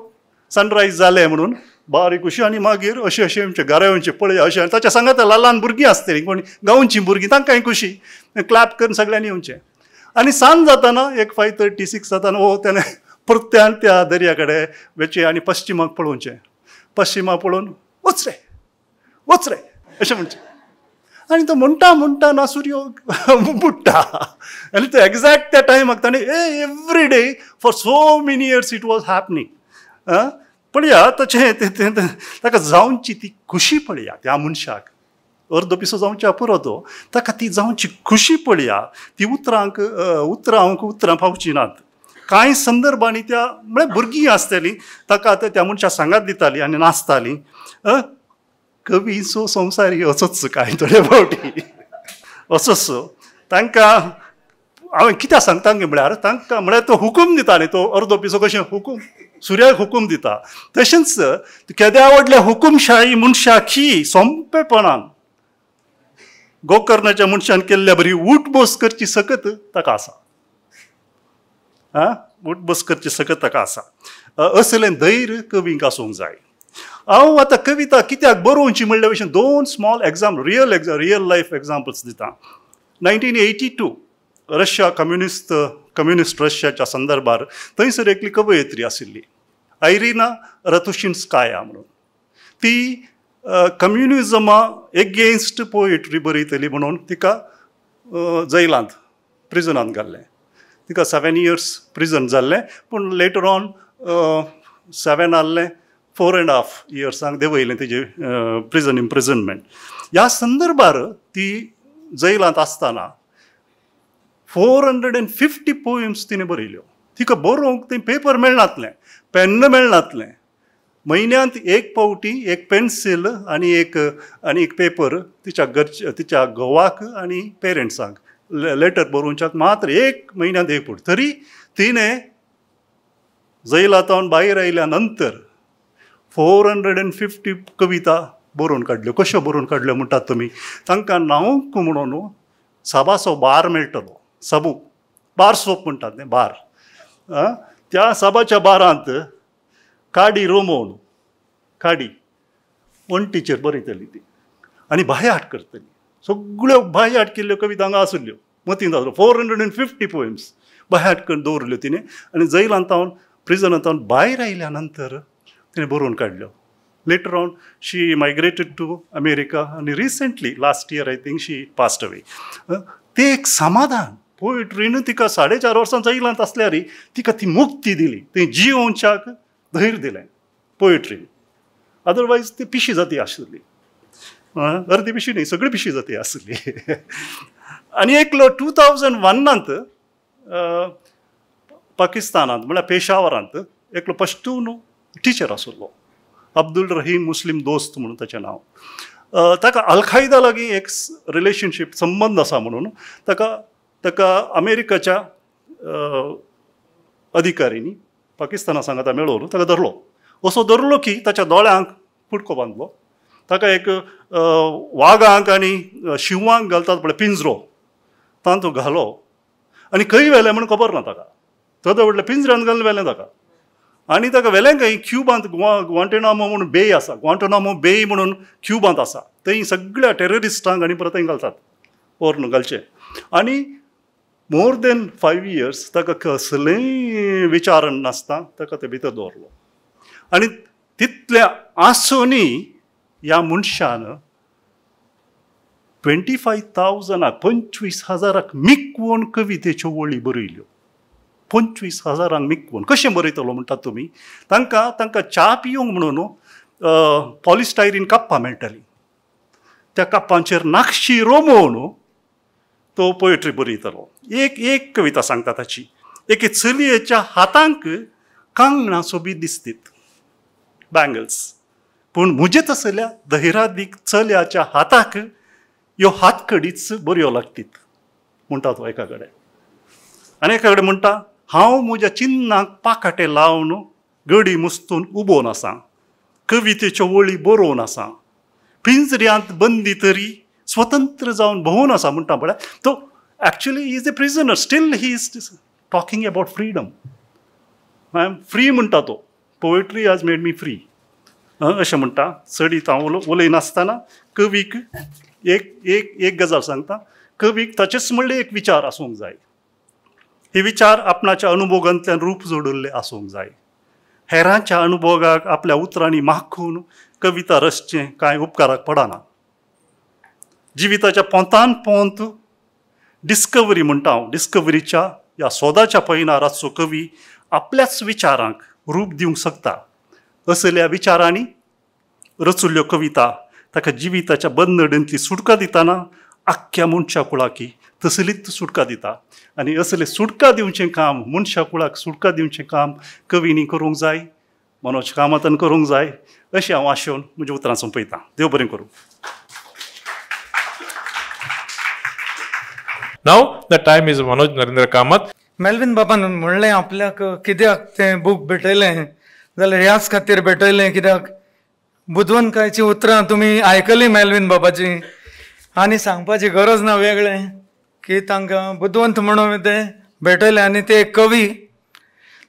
[SPEAKER 5] सनरायज जालें म्हणून बारीक खुशी. आनी मागीर अशें अशें आमच्या घरा येवचें पळय अशें, आनी ताच्या सांगाता ल्हान भुरगीं आसतलीं कोण गांवचीं भुरगीं, तांकांय खुशी, क्लॅप करून सगळ्यांनी येवचें. आनी सांज जाताना एक 5:30 6 जाताना हो तेणें परत्यान त्या दर्या कडेन वचचें आनी पश्चिमाक पळोवचें, पश्चिमाक पळोवन वच रे वच रे अशें म्हणचें. आनी तो म्हणटा म्हणटा ना सूर्य बुडटा. आनी तो एग्जॅक्ट त्या टायमाक ताणें every day for so many years it was happening. पळया तशें ताका जावची ती खुशी पळया, त्या मनशाक अर्दो पिसो जावच्या पुरो तो, ताका ती जावची खुशी पळया, ती उतरांक उतरांक उतरां पावची नात. कांय संदर्भांनी त्या म्हळ्यार भुरगीं आसतलीं ताका आतां त्या मनशा सांगात दितालीं आनी नाचतालीं. कवीचो संवसार असोच कांय थोडे फावटी असोच. तांकां हांवें कित्याक सांगता म्हळ्यार तांकां म्हळ्यार तो हुकूम दिता न्ही, तो अर्दो पिसो कशें हुकूम सुर्याक हुकूम दिता, तशेंच केद्या व्हडल्या हुकुमशाही मनशाकी सोंपेपणान गोकर्णाच्या मनशान केल्ल्या बरी उठबस करची सकत ताका आसा. उठबस करची सकत ताका आसा. असलें धैर्य कवींक आसूंक जाय. हांव आतां कविता कित्याक बरोवची म्हणल्या भशेन दोन small example, real life examples दिता. 1982 रशिया कम्युनिस्ट रशियाच्या संदर्भार थंयसर एकली कवयित्री आशिल्ली, आयरिना रतुशिन्स्काया म्हणून. ती कम्युनिजमा एगेन्स्ट पोएट्री बरयतली म्हणून तिका जैलांत प्रिजनांत घाल्लें. तिका 7 इयर्स प्रिजन जाल्लें, पूण लेटर ऑन 7 आहलें 4.5 इयर्सांक देंवयलें तेजें प्रिजन इम्प्रिजनमेंट. ह्या संदर्भार ती जैलांत आसतना 450 पोएम्स तिणें बरयल्यो. तिका बरोवंक थंय पेपर मेळनासलें, पेन्न मेळनासलें. म्हयन्यांत एक फावटी एक पेन्सील आनी एक पेपर तिच्या घरच्या तिच्या घोवाक आनी पेरंट्सांक लेटर बरोवच्याक मात्र एक म्हयन्यांत एक फावट. तरी तिणें जैलांत भायर आयल्या नंतर 450 कविता बरोवन काडल्यो. कश्यो बरोवन काडल्यो म्हणटात तुमी? तांकां न्हावंक म्हणून साबाचो बार मेळटलो, साबू बार सोप म्हणटात न्ही, बार. त्या साबाच्या बारांत काडी रोमोवन काडी वण्टीचेर बरयतली ती आनी बायाट करतली. सगळ्यो बायाट केल्ल्यो कविता हांगा आशिल्ल्यो, मतींत आसल्यो. 450 पोएम्स बायाट करून दवरल्यो तिणें आनी जैलांत प्रिजनांत भायर आयल्या नंतर तिणें बरोवन काडल्यो. Later on she migrated to America आनी recently last year I think she passed away. तें एक समाधान पोएट्रीन तिका 4.5 वर्सां जैलांत आसल्यार तिका ती मुक्ती दिली, ती जियोवच्याक धैर्य दिलें पोएट्रीन. अदरवायज ती पिशी जाती आशिल्ली, अर्दी पिशी न्ही, सगळी पिशी जाती आशिल्ली. आनी एकलो 2001 पाकिस्तानांत म्हळ्यार पेशावरांत एकलो पश्तून टिचर आशिल्लो, अब्दुल रहीम मुस्लीम दोस्त म्हणून ताचें नांव. ताका अल कायदा लागीं एक रिलेशनशीप संबंद आसा म्हणून ताका ताका अमेरिकाच्या अधिकाऱ्यांनी पाकिस्ताना सांगाता मेळोवन ताका धरलो. असो धरलो की ताच्या दोळ्यांक फुटको बांदलो, ताका एक वागांक आनी शिंवांक घालतात पळय पिंजरो तांतू घालो आनी खंय व्हेलें म्हूण खबर ना ताका. तो व्हडल्या पिंजऱ्यान घालून व्हेलें ताका आनी ताका व्हेलें खंय क्युबांत, ग्वांटेनामो म्हणून बे आसा, ग्वांटेनामो बे म्हणून क्युबांत आसा, थंय सगळ्या टेररिस्टांक आनी परत थंय घालतात व्हरून घालचें. आनी मोर देन 5 इयर्स ताका कसलेंय विचारण नासता ताका ते भितर दवरलो. आनी तितल्या आसूनय ह्या मनशान 25,000 25,000 मिकवोन कवितेच्यो वळी बरयल्यो. 25,000 मिकून कशें बरयतलो म्हणटात तुमी. तांकां तांकां च्या पिवंक म्हणून पॉलिस्टायरीन कप्पां मेळटालीं, त्या कप्पांचेर नाक्षी रोमोवन तो पोएट्री बरयतालो. एक एक कविता सांगता ताची, एके चलयेच्या हातांक कांगणां सोबीत दिसतीत, बँगल्स, पूण म्हजे तसल्या धैरादीक चल्याच्या हाताक ह्यो हातकडीच बऱ्यो लागतीत म्हणटा तो एका कडेन. आनी एका कडेन म्हणटा, हांव म्हज्या चिन्नाक पाकाटे लावन गडी मुस्तून उबोवन आसा, कवितेच्यो वळी बरोवन आसा, पिंजऱ्यांत बंदी तरी स्वतंत्र जावन भोंवून आसा म्हणटा. पळय तो actually he is a prisoner, still he is talking about freedom. I am free म्हणटा तो, poetry has made me free अशें म्हणटा. चडीत हांव उलयनासतना कवीक एक एक एक गजाल सांगता, कवीक ताचेच म्हणलें एक विचार आसूंक जाय, हे विचार आपणाच्या अनुभोगांतल्यान रूप जोडिल्ले आसूंक जाय, हेरांच्या अनुभोगाक आपल्या उतरांनी माखून कविता रचचें कांय उपकाराक पडना. जिविताच्या पोंतान पोंत डिस्कवरी म्हणटा हांव, डिस्कवरीच्या ह्या सोदाच्या पयनार आसचो कवी आपल्याच विचारांक रूप दिवंक शकता. असल्या विचारांनी रचिल्ल्यो कविता ताका जिविताच्या बंदडींतली सुटका दितना आख्ख्या मनशा कुळाकी तसलीच सुटका दिता. आनी असले सुटका दिवचें काम, मनशा कुळाक सुटका दिवचें काम कवींनी करूंक जाय, मनोज कामतान करूंक जाय अशें हांव आशेवन म्हज्या उतरां सोंपयतां. देव बरें करूं.
[SPEAKER 2] Now the time is Manoj Narendra Kamat.
[SPEAKER 6] Melvin बाबान म्हणलें आपल्याक कित्याक तें बूक भेटयलें जाल्यार ह्याच खातीर भेटयलें, कित्याक बुदवंतकायचीं उतरां तुमी आयकलीं मेलवीन बाबाची आनी सांगपाची गरज ना वेगळें की तांकां बुदवंत म्हणून ते भेटयलें. आनी ते कवी,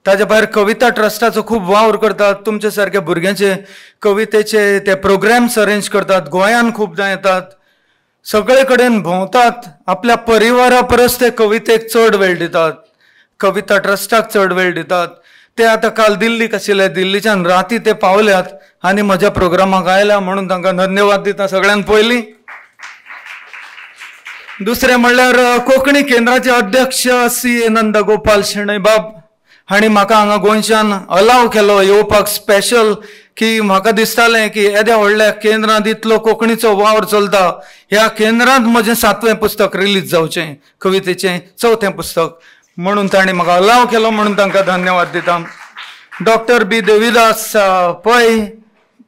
[SPEAKER 6] ताज्या भायर कविता ट्रस्टाचो खूब वावर करतात, तुमच्या सारक्या भुरग्यांचे कवितेचे ते प्रोग्राम्स अरेंज करतात, गोंयान खुबदां येतात, सगळे कडेन भोंवतात, आपल्या परिवारा परस ते कवितेक चड वेळ दितात, कविता ट्रस्टाक चड वेळ दितात. ते आतां काल दिल्लीक आशिल्ले, दिल्लीच्यान राती ते पावल्यात आनी म्हज्या प्रोग्रामाक आयल्या म्हणून तांकां धन्यवाद दिता सगळ्यांत पयलीं. दुसरें म्हणल्यार कोंकणी केंद्राचे अध्यक्ष सी ए नंदगोपाल शेणै बाब हांणी म्हाका हांगा गोंयच्यान अलाव केलो येवपाक स्पेशल, की म्हाका दिसतालें की येद्या व्हडल्या केंद्रांत इतलो कोंकणीचो वावर चलता, ह्या केंद्रांत म्हजें 7वें पुस्तक रिलीज जावचें, कवितेचें 4थें पुस्तक म्हणून तांणी म्हाका अलाव केलो म्हणून तांकां धन्यवाद दिता. डॉक्टर बी देविदास पै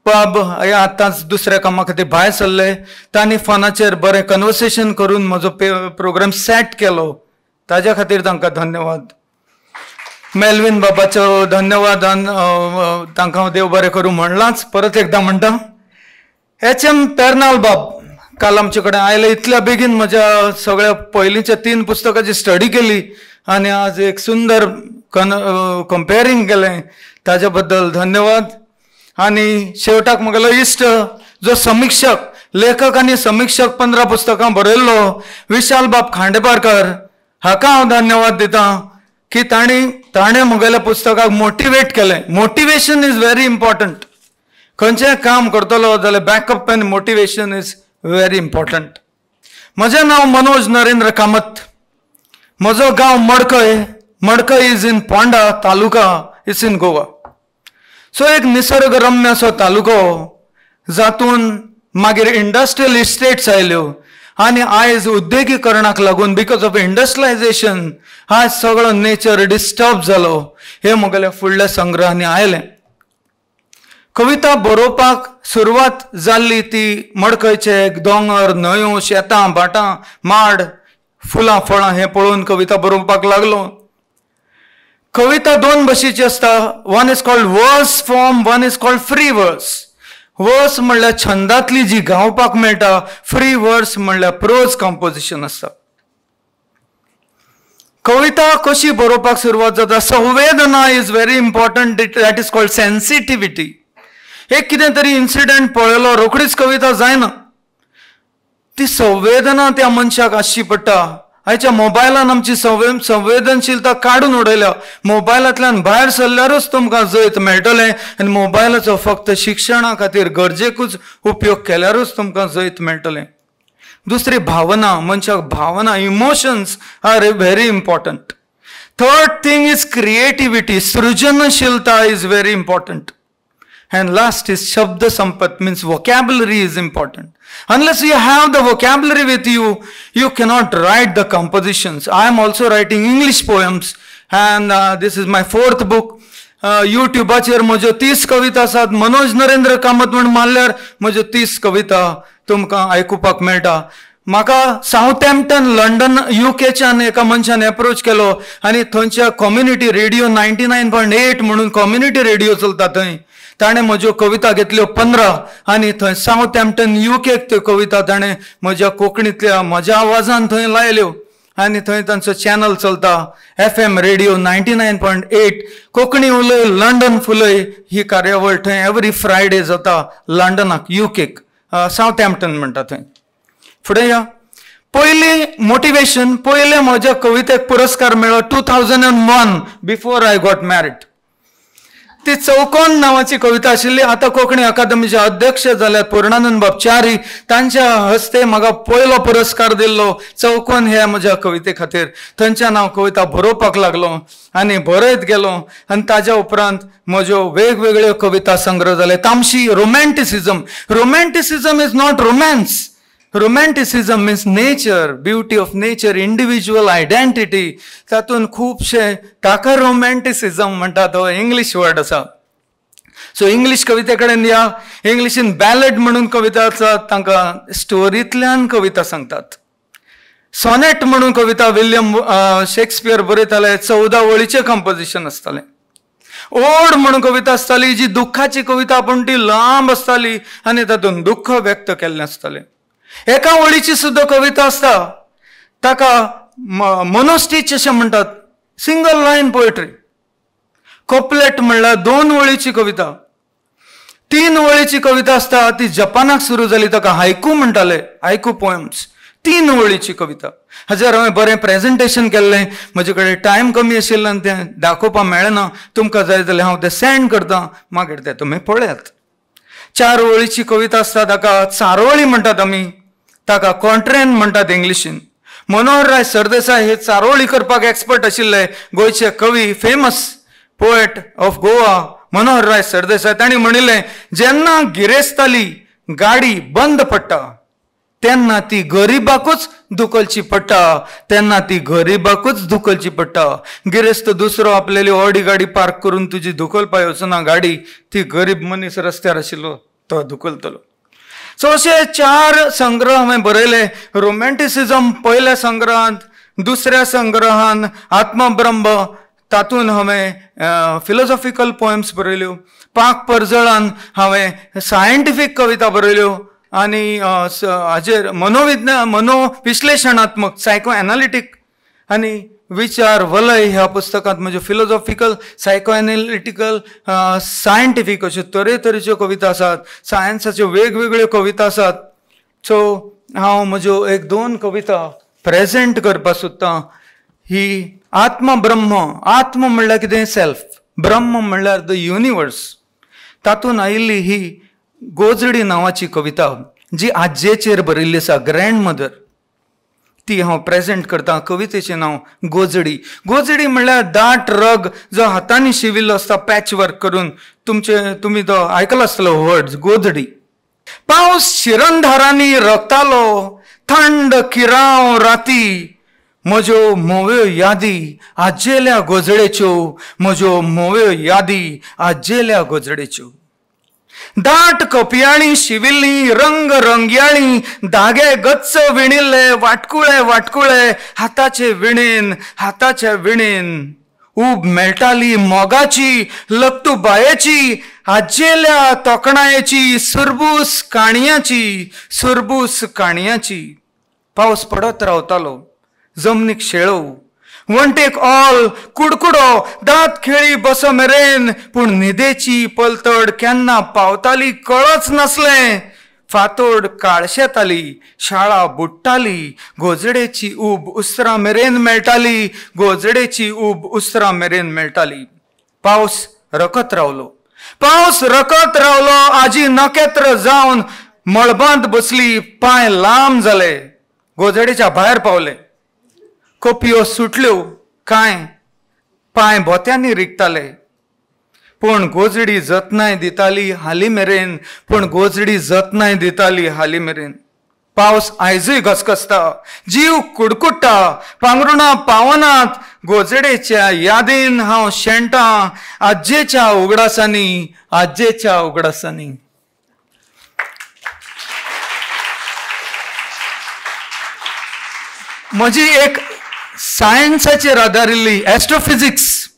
[SPEAKER 6] बाब हे आतांच दुसऱ्या कामा खातीर भायर सरले, तांणी फोनाचेर बरें कन्वर्सेशन करून म्हजो प्रोग्राम सेट केलो, ताज्या खातीर तांकां धन्यवाद. मेलवीन बाबाचो धन्यवाद, तांकां हांव देव बरें करूं म्हणलांच, परत एकदां म्हणटा. एच एम पेर्नाल बाब काल आमचे कडेन आयले, इतल्या बेगीन म्हज्या सगळ्या पयलींच्या 3 पुस्तकाची स्टडी केली आनी आज एक सुंदर कंपेरींग केलें, ताज्या बद्दल धन्यवाद. आनी शेवटाक म्हगेलो इश्ट जो समिक्षक, लेखक आनी समिक्षक 15 पुस्तकां बरयल्लो विशाल बाब खांडेपारकर हाका हांव धन्यवाद दिता की ताणें म्हगेल्या पुस्तकाक मोटिवेट केलें. मोटिवेशन is very important, खंयचें काम करतलो जाल्यार backup and motivation is very important. म्हजें नांव मनोज नरेंद्र कामत, म्हजो गांव Madkai, Madkai is in Ponda taluka, is in Goa. So एक निसर्गरम्य असो तालुको जातून मागीर इंडस्ट्रियल इस्टेट्स आयल्यो आनी आयज उद्देगीकरणाक लागून because of industrialisation आयज सगळो नेचर डिस्टर्ब जालो, हे म्हगेल्या फुडल्या संग्रहांनी आयलें. कविता बरोवपाक सुरवात जाल्ली ती मडकयचे दोंगर, न्हंयो, शेतां, भाटां, माड, फुलां फळां हें पळोवन कविता बरोवपाक लागलो. कविता 2 भाशेची आसता, one is called verse form, one is called free verse. Verse म्हणल्यार छंदांतली जी गावपाक मेळटा, फ्री वर्स म्हणल्यार प्रोज कंपोजिशन आसता. कविता कशी बरोवपाक सुरवात जाता, संवेदना is very important, that is called sensitivity. एक कितें तरी इन्सिडंट पळयलो रोखडीच कविता जायना, ती संवेदना त्या मनशाक आसची पडटा. आयच्या मोबायलान आमची संवेदनशीलता काडून उडयल्या, मोबायलांतल्यान भायर सरल्यारूच तुमकां जैत मेळटलें आनी मोबायलाचो फक्त शिक्षणा खातीर गरजेकूच उपयोग केल्यारूच तुमकां जैत मेळटलें. दुसरी भावना, मनशाक भावना, emotions are very important. Third thing is creativity, सृजनशीलता is very important. And last is shabda sampat, means vocabulary is important. Unless you have the vocabulary with you, you cannot write the compositions. I am also writing English poems and this is my fourth book. यूट्यूबाचेर म्हज्यो 30 कविता आसात. मनोज नरेंद्र कामत म्हूण मारल्यार म्हज्यो 30 कविता तुमकां आयकुपाक मेळटा. म्हाका सावथहॅम्प्टन London युकेच्यान एका मनशान एप्रोच केलो आनी थंयच्या कम्युनिटी रेडिओ 99.8 म्हणून कम्युनिटी रेडिओ चलता थंय, ताणें म्हज्यो कविता घेतल्यो 15 आनी थंय सावथहॅम्प्टन युकेक त्यो कविता ताणें म्हज्या कोंकणींतल्या म्हज्या आवाजान थंय लायल्यो आनी थंय तांचो चॅनल चलता FM radio 99.8 Konkani उलय लंडन फुलय ही कार्यावळ थंय एवरी फ्रायडे जाता लंडनाक युकेक, सावथहॅम्प्टन म्हणटा थंय. फुडें या. पयली मोटिवेशन, पयले म्हज्या कवितेक पुरस्कार मेळ्ळो 2001 बिफोर I got married. ती चौकोन नांवाची कविता आशिल्ली. आतां कोंकणी अकादमीचे अध्यक्ष जाल्यात पूर्णानंद बाब च्यारी, तांच्या हस्ते म्हाका पयलो पुरस्कार दिल्लो चौकोन ह्या म्हज्या कविते खातीर. थंयच्यान हांव कविता बरोवपाक लागलो आनी बरयत गेलो आनी ताज्या उपरांत म्हज्यो वेगवेगळ्यो कविता संग्रह जाले. तामशी romanticism, romanticism is not romance. Romanticism means nature, beauty of nature, individual identity. तातूंत खुबशे ताका रोमॅन्टिसिजम म्हणटा, तो इंग्लीश वर्ड आसा. सो इंग्लीश कविते कडेन या. इंग्लिशीन बॅलड म्हणून कविता आसा, तांकां स्टोरींतल्यान कविता सांगतात. सॉनेट म्हणून कविता विल्यम शेक्सपियर बरयताले, 14 वळीचें कंपोजिशन आसतालें. ओड म्हणून कविता आसताली जी दुख्खाची कविता, पूण ती लांब आसताली आनी तातूंत दुख्ख व्यक्त केल्लें आसतालें. एका वळीची सुद्दां कविता आसता, ताका मोनोस्टीच अशें म्हणटात, सिंगल लायन पोएट्री. कपलेट म्हणल्यार 2 वळीची कविता. 3 वळीची कविता आसता ती जपानाक सुरू जाली, ताका हायकू म्हणटाले, हायकू पोएम्स. 3 वळीची कविता. हाजेर हांवें बरें प्रेजेंटेशन केल्लें, म्हजे कडेन टायम कमी आशिल्ल्यान तें दाखोवपाक मेळना. तुमकां जाय जाल्यार हांव तें सेंड करतां, मागीर तें तुमी पळयात. 4 वळीची कविता आसता, ताका चारोळी म्हणटात आमी, ताका कॉन्ट्रेन म्हणटात इंग्लिशीन. मनोहरराय सरदेसाय हे चारोळी करपाक एक्सपर्ट आशिल्ले, गोंयचे कवी, famous poet of Goa Manoharrai Sardesai. तांणी म्हणिल्लें, जेन्ना गिरेस्ताली गाडी बंद पडटा तेन्ना ती गरिबाकूच धुकलची पडटा, तेन्ना ती गरिबाकूच धुकलची पडटा. गिरेस्त दुसरो आपल्याली ऑडी गाडी पार्क करून तुजी धुकलपा येवचो ना गाडी, ती गरीब मनीस रस्त्यार आशिल्लो तो धुकलतलो. सो अशे 4 संग्रह हांवें बरयले. रोमॅन्टिसिजम पयल्या संग्रहांत, दुसऱ्या संग्रहान आत्मब्रह्म, तातूंत हांवें फिलोसॉफिकल पोएम्स बरयल्यो. पाक परजळान हांवें सायंटिफीक कविता बरयल्यो आनी हाजेर मनोविज्ञान, मनोविश्लेशणात्मक, सायको एनालिटीक. आनी विचार वलय ह्या पुस्तकांत म्हज्यो फिलोसॉफिकल, सायको एनालिटिकल, सायंटिफीक अश्यो तरेतरेच्यो कविता आसात, सायन्साच्यो वेगवेगळ्यो कविता आसात. सो हांव म्हज्यो 1-2 कविता प्रेजेंट करपाक सोदतां. ही आत्मब्रह्म, आत्म म्हणल्यार कितें? सेल्फ, ब्रह्म म्हणल्यार the universe. तातूंत आयिल्ली ही गोजडी नांवाची कविता जी आज्जेचेर बरयल्ली आसा, ग्रँड मदर, ती हांव प्रेजेंट करता. कवितेचें नांव गोजडी. गोजडी म्हणल्यार दाट रग जो हातांनी शिविल्लो आसता, पॅच वर्क करून. तुमचे तुमी तो आयकलो आसतलो वर्ड गोजडी. पावस शिरंधारांनी रकतालो, थंड किरांव राती, म्हज्यो म्होव्यो यादी आज्जेल्या गोजडेच्यो, म्हज्यो म्होव्यो यादी आज्जेल्या गोजडेच्यो. दाट कपयाळी शिविल्ली, रंग रंगयाळी, धागे गच्च विणिल्ले, वाटकुळे वाटकुळे, हाताचे विणेन हाताच्या विणेन. ऊब मेळटाली मोगाची, लक्तुबायेची, आज्जेल्या तोखणायेची, सुरबूस काणयाची, सुरबूस काणयाची. पावस पडत रावतालो, जमनीक शेळोव, वणटेक ऑल कुडकुडो, दांत खेळी बसो मेरेन, पूण न्हिदेची पलतड केन्ना पावताली कळच नासलें. फातोड काळशेताली, शाळा बुडटाली, गोजडेची ऊब उसरां मेरेन मेळटाली, गोजडेची ऊब उसरां मेरेन मेळटाली. पावस रकत रावलो, पावस रकत रावलो. आजी नखेत्र जावन मळबांत बसली, पांय लांब जाले, गोजडेच्या भायर पावले. कपयो सुटल्यो कांय पांय भोत्यांनी रिगताले. पूण गोजडी जतनाय दिताली हालीं मेरेन, पूण गोजडी जतनाय दिताली हालीं मेरेन. पावस आयजूय घसघसता, जीव कुडकुडटा, पांगरुणां पावनात. गोजडेच्या यादीन हांव शेणटां, आज्जेच्या उगडासांनी, आज्जेच्या उगडासांनी. म्हजी एक सायन्साचेर आदारिल्ली, एस्ट्रोफिजिक्स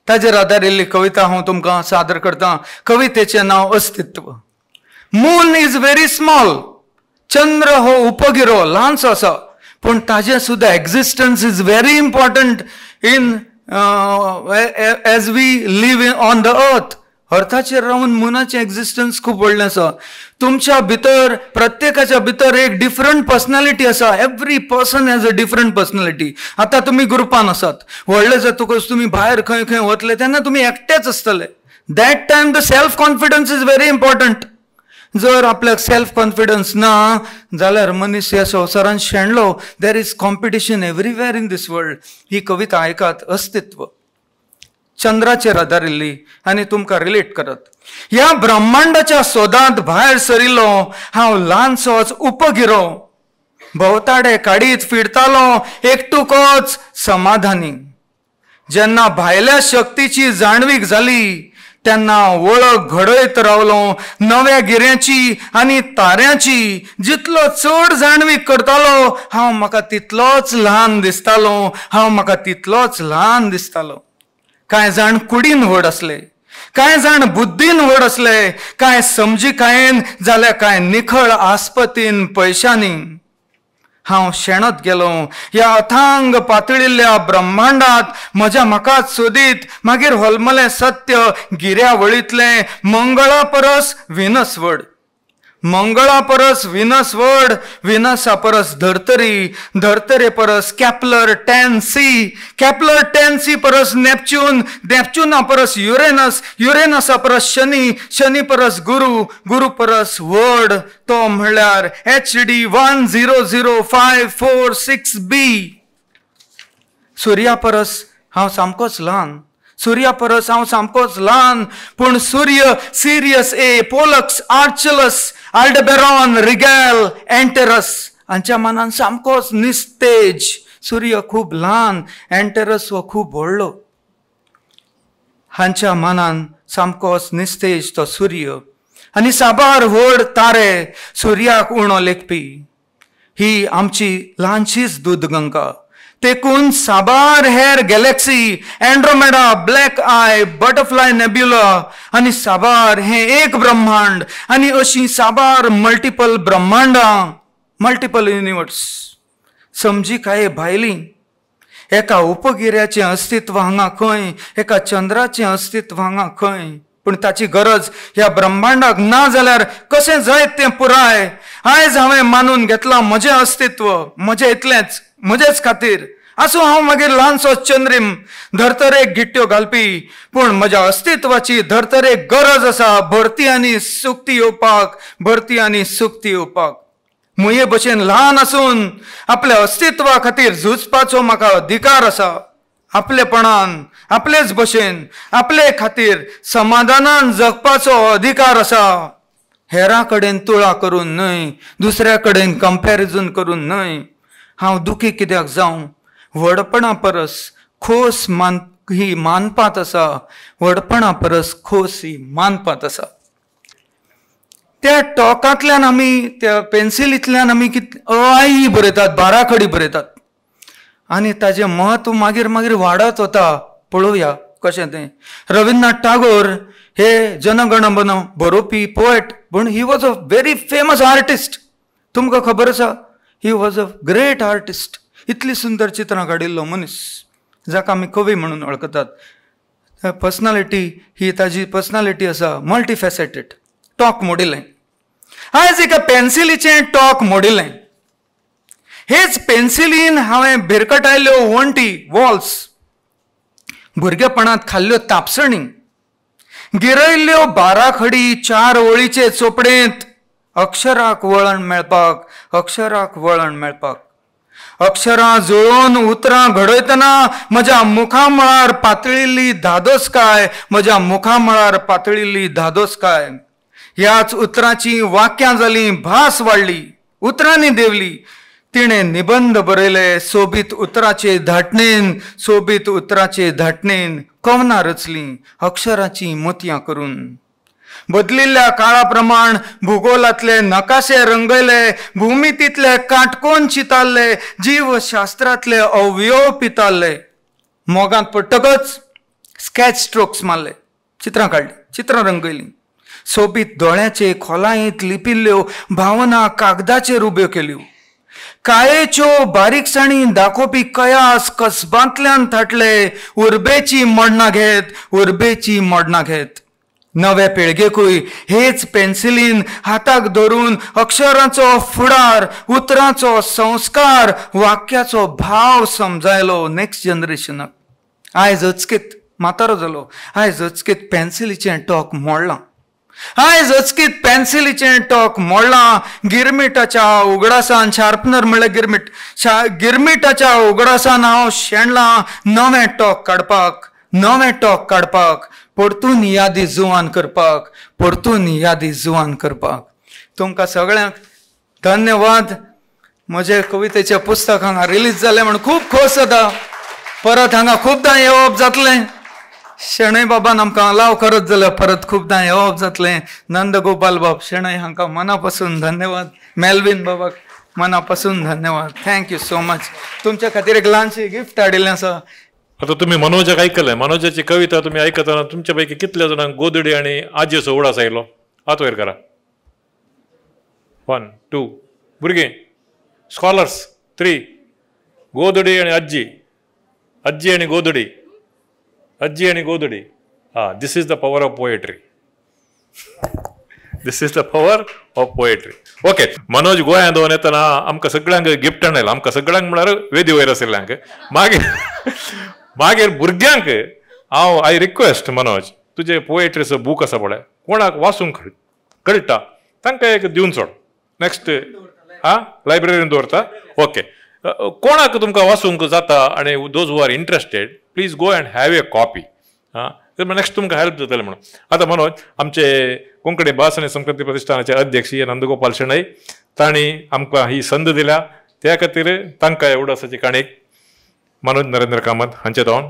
[SPEAKER 6] ताचेर आदारिल्ली कविता हांव तुमकां सादर करतां. कवितेचें नांव अस्तित्व. मून is very small, चंद्र हो उपगिरो ल्हानसो आसा, पूण ताजें सुद्दां existence is very important in as we live on the earth. अर्थाचेर रावन मुनाचें एग्जिस्टन्स खूब व्हडलें आसा. तुमच्या भितर, प्रत्येकाच्या भितर एक डिफरंट पर्सनॅलिटी आसा. Every person has a different personality. आतां तुमी ग्रुपान आसात, व्हडले जातकच तुमी भायर खंय खंय वतले तेन्ना तुमी एकटेच आसतले. That time the self confidence is very important. जर आपल्याक सेल्फ कॉन्फिडन्स ना जाल्यार मनीस ह्या संवसारान शेणलो. There is competition everywhere in this world. ही कविता आयकात, अस्तित्व, चंद्राचेर आदारिल्ली आनी तुमकां रिलेट करत. ह्या ब्रह्मांडाच्या सोदांत भायर सरिल्लो हांव ल्हानसोच उपगिरो, भोंवताडे काडीत फिरतालो एकटुकोच समाधानी. जेन्ना भायल्या शक्तीची जाणवीक जाली तेन्ना वळख घडयत रावलो नव्या गिऱ्यांची आनी ताऱ्यांची. जितलो चड जाणवीक करतालो हांव म्हाका तितलोच ल्हान दिसतालो, हांव म्हाका तितलोच ल्हान दिसतालो. कांय जाण कुडीन व्हड आसले, कांय जाण बुद्दीन व्हड आसले, कांय समजिकायेन जाल्यार कांय निखळ आस्पतीन पयशांनी. हांव शेणत गेलो ह्या अथांग पातळिल्ल्या ब्रह्मांडात म्हज्या म्हाकाच सोदीत. मागीर होलमलें सत्य गिऱ्यावळींतलें, मंगळा परस विनस व्हड, मंगळा परस विनस व्हड, विनसा परस धर्तरी, धर्तरे परस कॅपलर 10c, Kepler 10c परस नॅपच्यून, नॅपच्युना परस युरेनस, युरेनसा परस शनी, शनी परस गुरु, गुरु परस व्हड तो म्हणल्यार HD 100546b. सुर्या परस हांव सामकोच ल्हान, सुर्या परस हांव सामकोच ल्हान, पूण सूर्य Sirius A, Pollux, Arcturus, Aldebaran, Rigel, Antares हांच्या मनान सामकोच निस्तेज. सूर्य खूब ल्हान, एंटेरस हो खूब व्हडलो. हांच्या मनान सामकोच निस्तेज तो सूर्य आनी साबार व्हड तारे सुर्याक उणो लेखपी. ही आमची ल्हानशीच दूदगंगा, तेकून साबार हेर galaxy, Andromeda, black eye, butterfly nebula आनी साबार हें एक ब्रह्मांड आनी अशीं साबार मल्टिपल ब्रह्मांडां, मल्टिपल युनिवर्स. समजिकाये भायली एका उपगिऱ्याचें अस्तित्व हांगा खंय, एका चंद्राचें अस्तित्व हांगा खंय, पूण ताची गरज ह्या ब्रह्मांडाक ना जाल्यार कशें जायत तें पुराय. आयज हांवें मानून घेतलां म्हजें अस्तित्व म्हजें इतलेंच, म्हजेच खातीर. आसूं हांव मागीर ल्हानसो चंद्रीम, धर्तरेक गिट्ट्यो घालपी, पूण म्हज्या अस्तित्वाची धर्तरेक गरज आसा भरती आनी सुक्ती येवपाक, भरती आनी सुक्ती येवपाक. मुये भशेन ल्हान आसून आपल्या अस्तित्वा खातीर झुजपाचो म्हाका अधिकार आसा. आपलेपणान, आपलेच भशेन, आपले खातीर समाधानान जगपाचो अधिकार आसा. हेरां कडेन तुळा करून न्हय, दुसऱ्या कडेन कंपॅरिजन करून न्हय. हांव दुखी कित्याक जावं? व्हडपणा परस खोस मान ही मानपांत आसा, व्हडपणा परस खोस ही मानपांत आसा. त्या टॉकांतल्यान आमी, त्या पेन्सिलींतल्यान आमी कित अ आ इ बरयतात, बाराखडी बरयतात आनी ताजें म्हत्व मागीर मागीर वाडत वता. पळोवया कशें तें. रविंद्रनाथ टागोर हे जनगणमन बरोवपी पोएट, पूण he was a very famous artist. तुमकां खबर आसा, he was a great artist. इतली सुंदर चित्रां काडिल्लो मनीस जाका आमी कवी म्हणून वळखतात. पर्सनालिटी ही ताजी पर्सनालिटी आसा मल्टीफेसेटेड. टॉक मोडिल्लें आयज एका पेन्सिलीचें टॉक मोडिल्लें. हेच पेन्सिलीन हांवें भिरकटायल्ल्यो वण्टी, वॉल्स, भुरगेपणांत खाल्ल्यो तापसणी, गिरयल्ल्यो बाराखडी चार ओळीचे चोपडेंत अक्षराक वळण मेळपाक, अक्षराक वळण मेळपाक. अक्षरां जुळोवन उतरां घडयतना म्हज्या मुखामळार पातळिल्ली धादोसकाय, म्हज्या मुखामळार पातळिल्ली धादोसकाय. ह्याच उतरांची वाक्यां जालीं, भास वाडली, उतरांनी देंवली. तिणें निबंद बरयले सोबीत उतराचे धाटणेन, सोबीत उतराचे धाटणेन. कवनां रचलीं अक्षराचीं मोतयां करून. बदलिल्ल्या काळा प्रमाण भुगोलांतले नकाशे रंगयले, भूमितींतले काटकोन चितारले, जीवशास्त्रांतले अवयव पितारले. मोगांत पडटकच स्कॅच स्ट्रोक्स मारले, चित्रां काडलीं, चित्रां रंगयलीं. सोबीत दोळ्याचे खोलायेंत लिपिल्ल्यो भावना कागदाचेर उब्यो केल्यो. कायेच्यो बारीकसाणी दाखोवपी कयास कसबांतल्यान थाटले, उर्बेची मोडणां घेत, उर्बेची मोडणां घेत. नवे पिळगेकूय हेच पेन्सिलीन हाताक धरून अक्षरांचो फुडार, उतरांचो संस्कार, वाक्याचो भाव समजायलो नेक्स्ट जनरेशनाक. आयज अचकीत म्हातारो जालो, आयज अचकीत पेन्सिलीचें टोक मोडलां, आयज अचकीत पेन्सिलीचें टोक मोडलां. गिरमिटाच्या उगडासान, शार्पनर म्हणल्यार गिरमीट, गिरमिटाच्या उगडासान हांव शेणलां नवें टोक काडपाक, नवें टोक काडपाक, परतून यादी जुवान करपाक, परतून यादी जुवान करपाक. तुमकां सगळ्यांक धन्यवाद. म्हजे कवितेचें पुस्तक हांगा रिलीज जालें म्हूण खूब खोस जाता. परत हांगा खुबदां येवप जातलें. शणै बाबान आमकां अलाव करत जाल्यार परत खुबदां येवप जातलें. नंदगोपाल बाब शणै हांकां मना पासून धन्यवाद. मेल्विन बाबाक मना पासून धन्यवाद. Thank you so much. तुमच्या खातीर एक ल्हानशी गिफ्ट हाडिल्लें आसा.
[SPEAKER 2] आतां तुमी मनोजाक आयकलें, मनोजाची कविता तुमी आयकतना तुमच्या पैकी कितल्या जाणांक गोदडी आनी आजयेचो उडास आयलो? हात वयर करा. 1 2 भुरगीं, स्कॉलर्स 3. गोदडी आनी आजी, आजी आनी गोदडी, आजी आनी गोदडी. हा, this is the power of poetry, this is the power of poetry. Okay, Manoj गोंयांत दोन येतना आमकां सगळ्यांक गिफ्ट हाडलें. आमकां सगळ्यांक म्हळ्यार वेदी वयर आशिल्ल्यांक. मागीर मागीर भुरग्यांक हांव I request Manoj, तुजे पोएट्रीचो बूक आसा पळय, कोणाक वाचूंक कळटा तांकां एक दिवन सोड. नेक्स्ट आं लायब्ररीन दवरता. ओके, कोणाक तुमकां वाचूंक जाता आनी those who are interested please go and have a copy. आं, नेक्स्ट तुमकां हेल्प जातलें म्हणून. आतां मनोज, आमचे कोंकणी भास आनी संस्कृती प्रतिष्ठानाचे अध्यक्ष नंदगोपाल शणै तांणी आमकां ही संद दिल्या, त्या खातीर तांकां उडासाची काणीक मनोज नरेंद्र कामत हांचे जावन.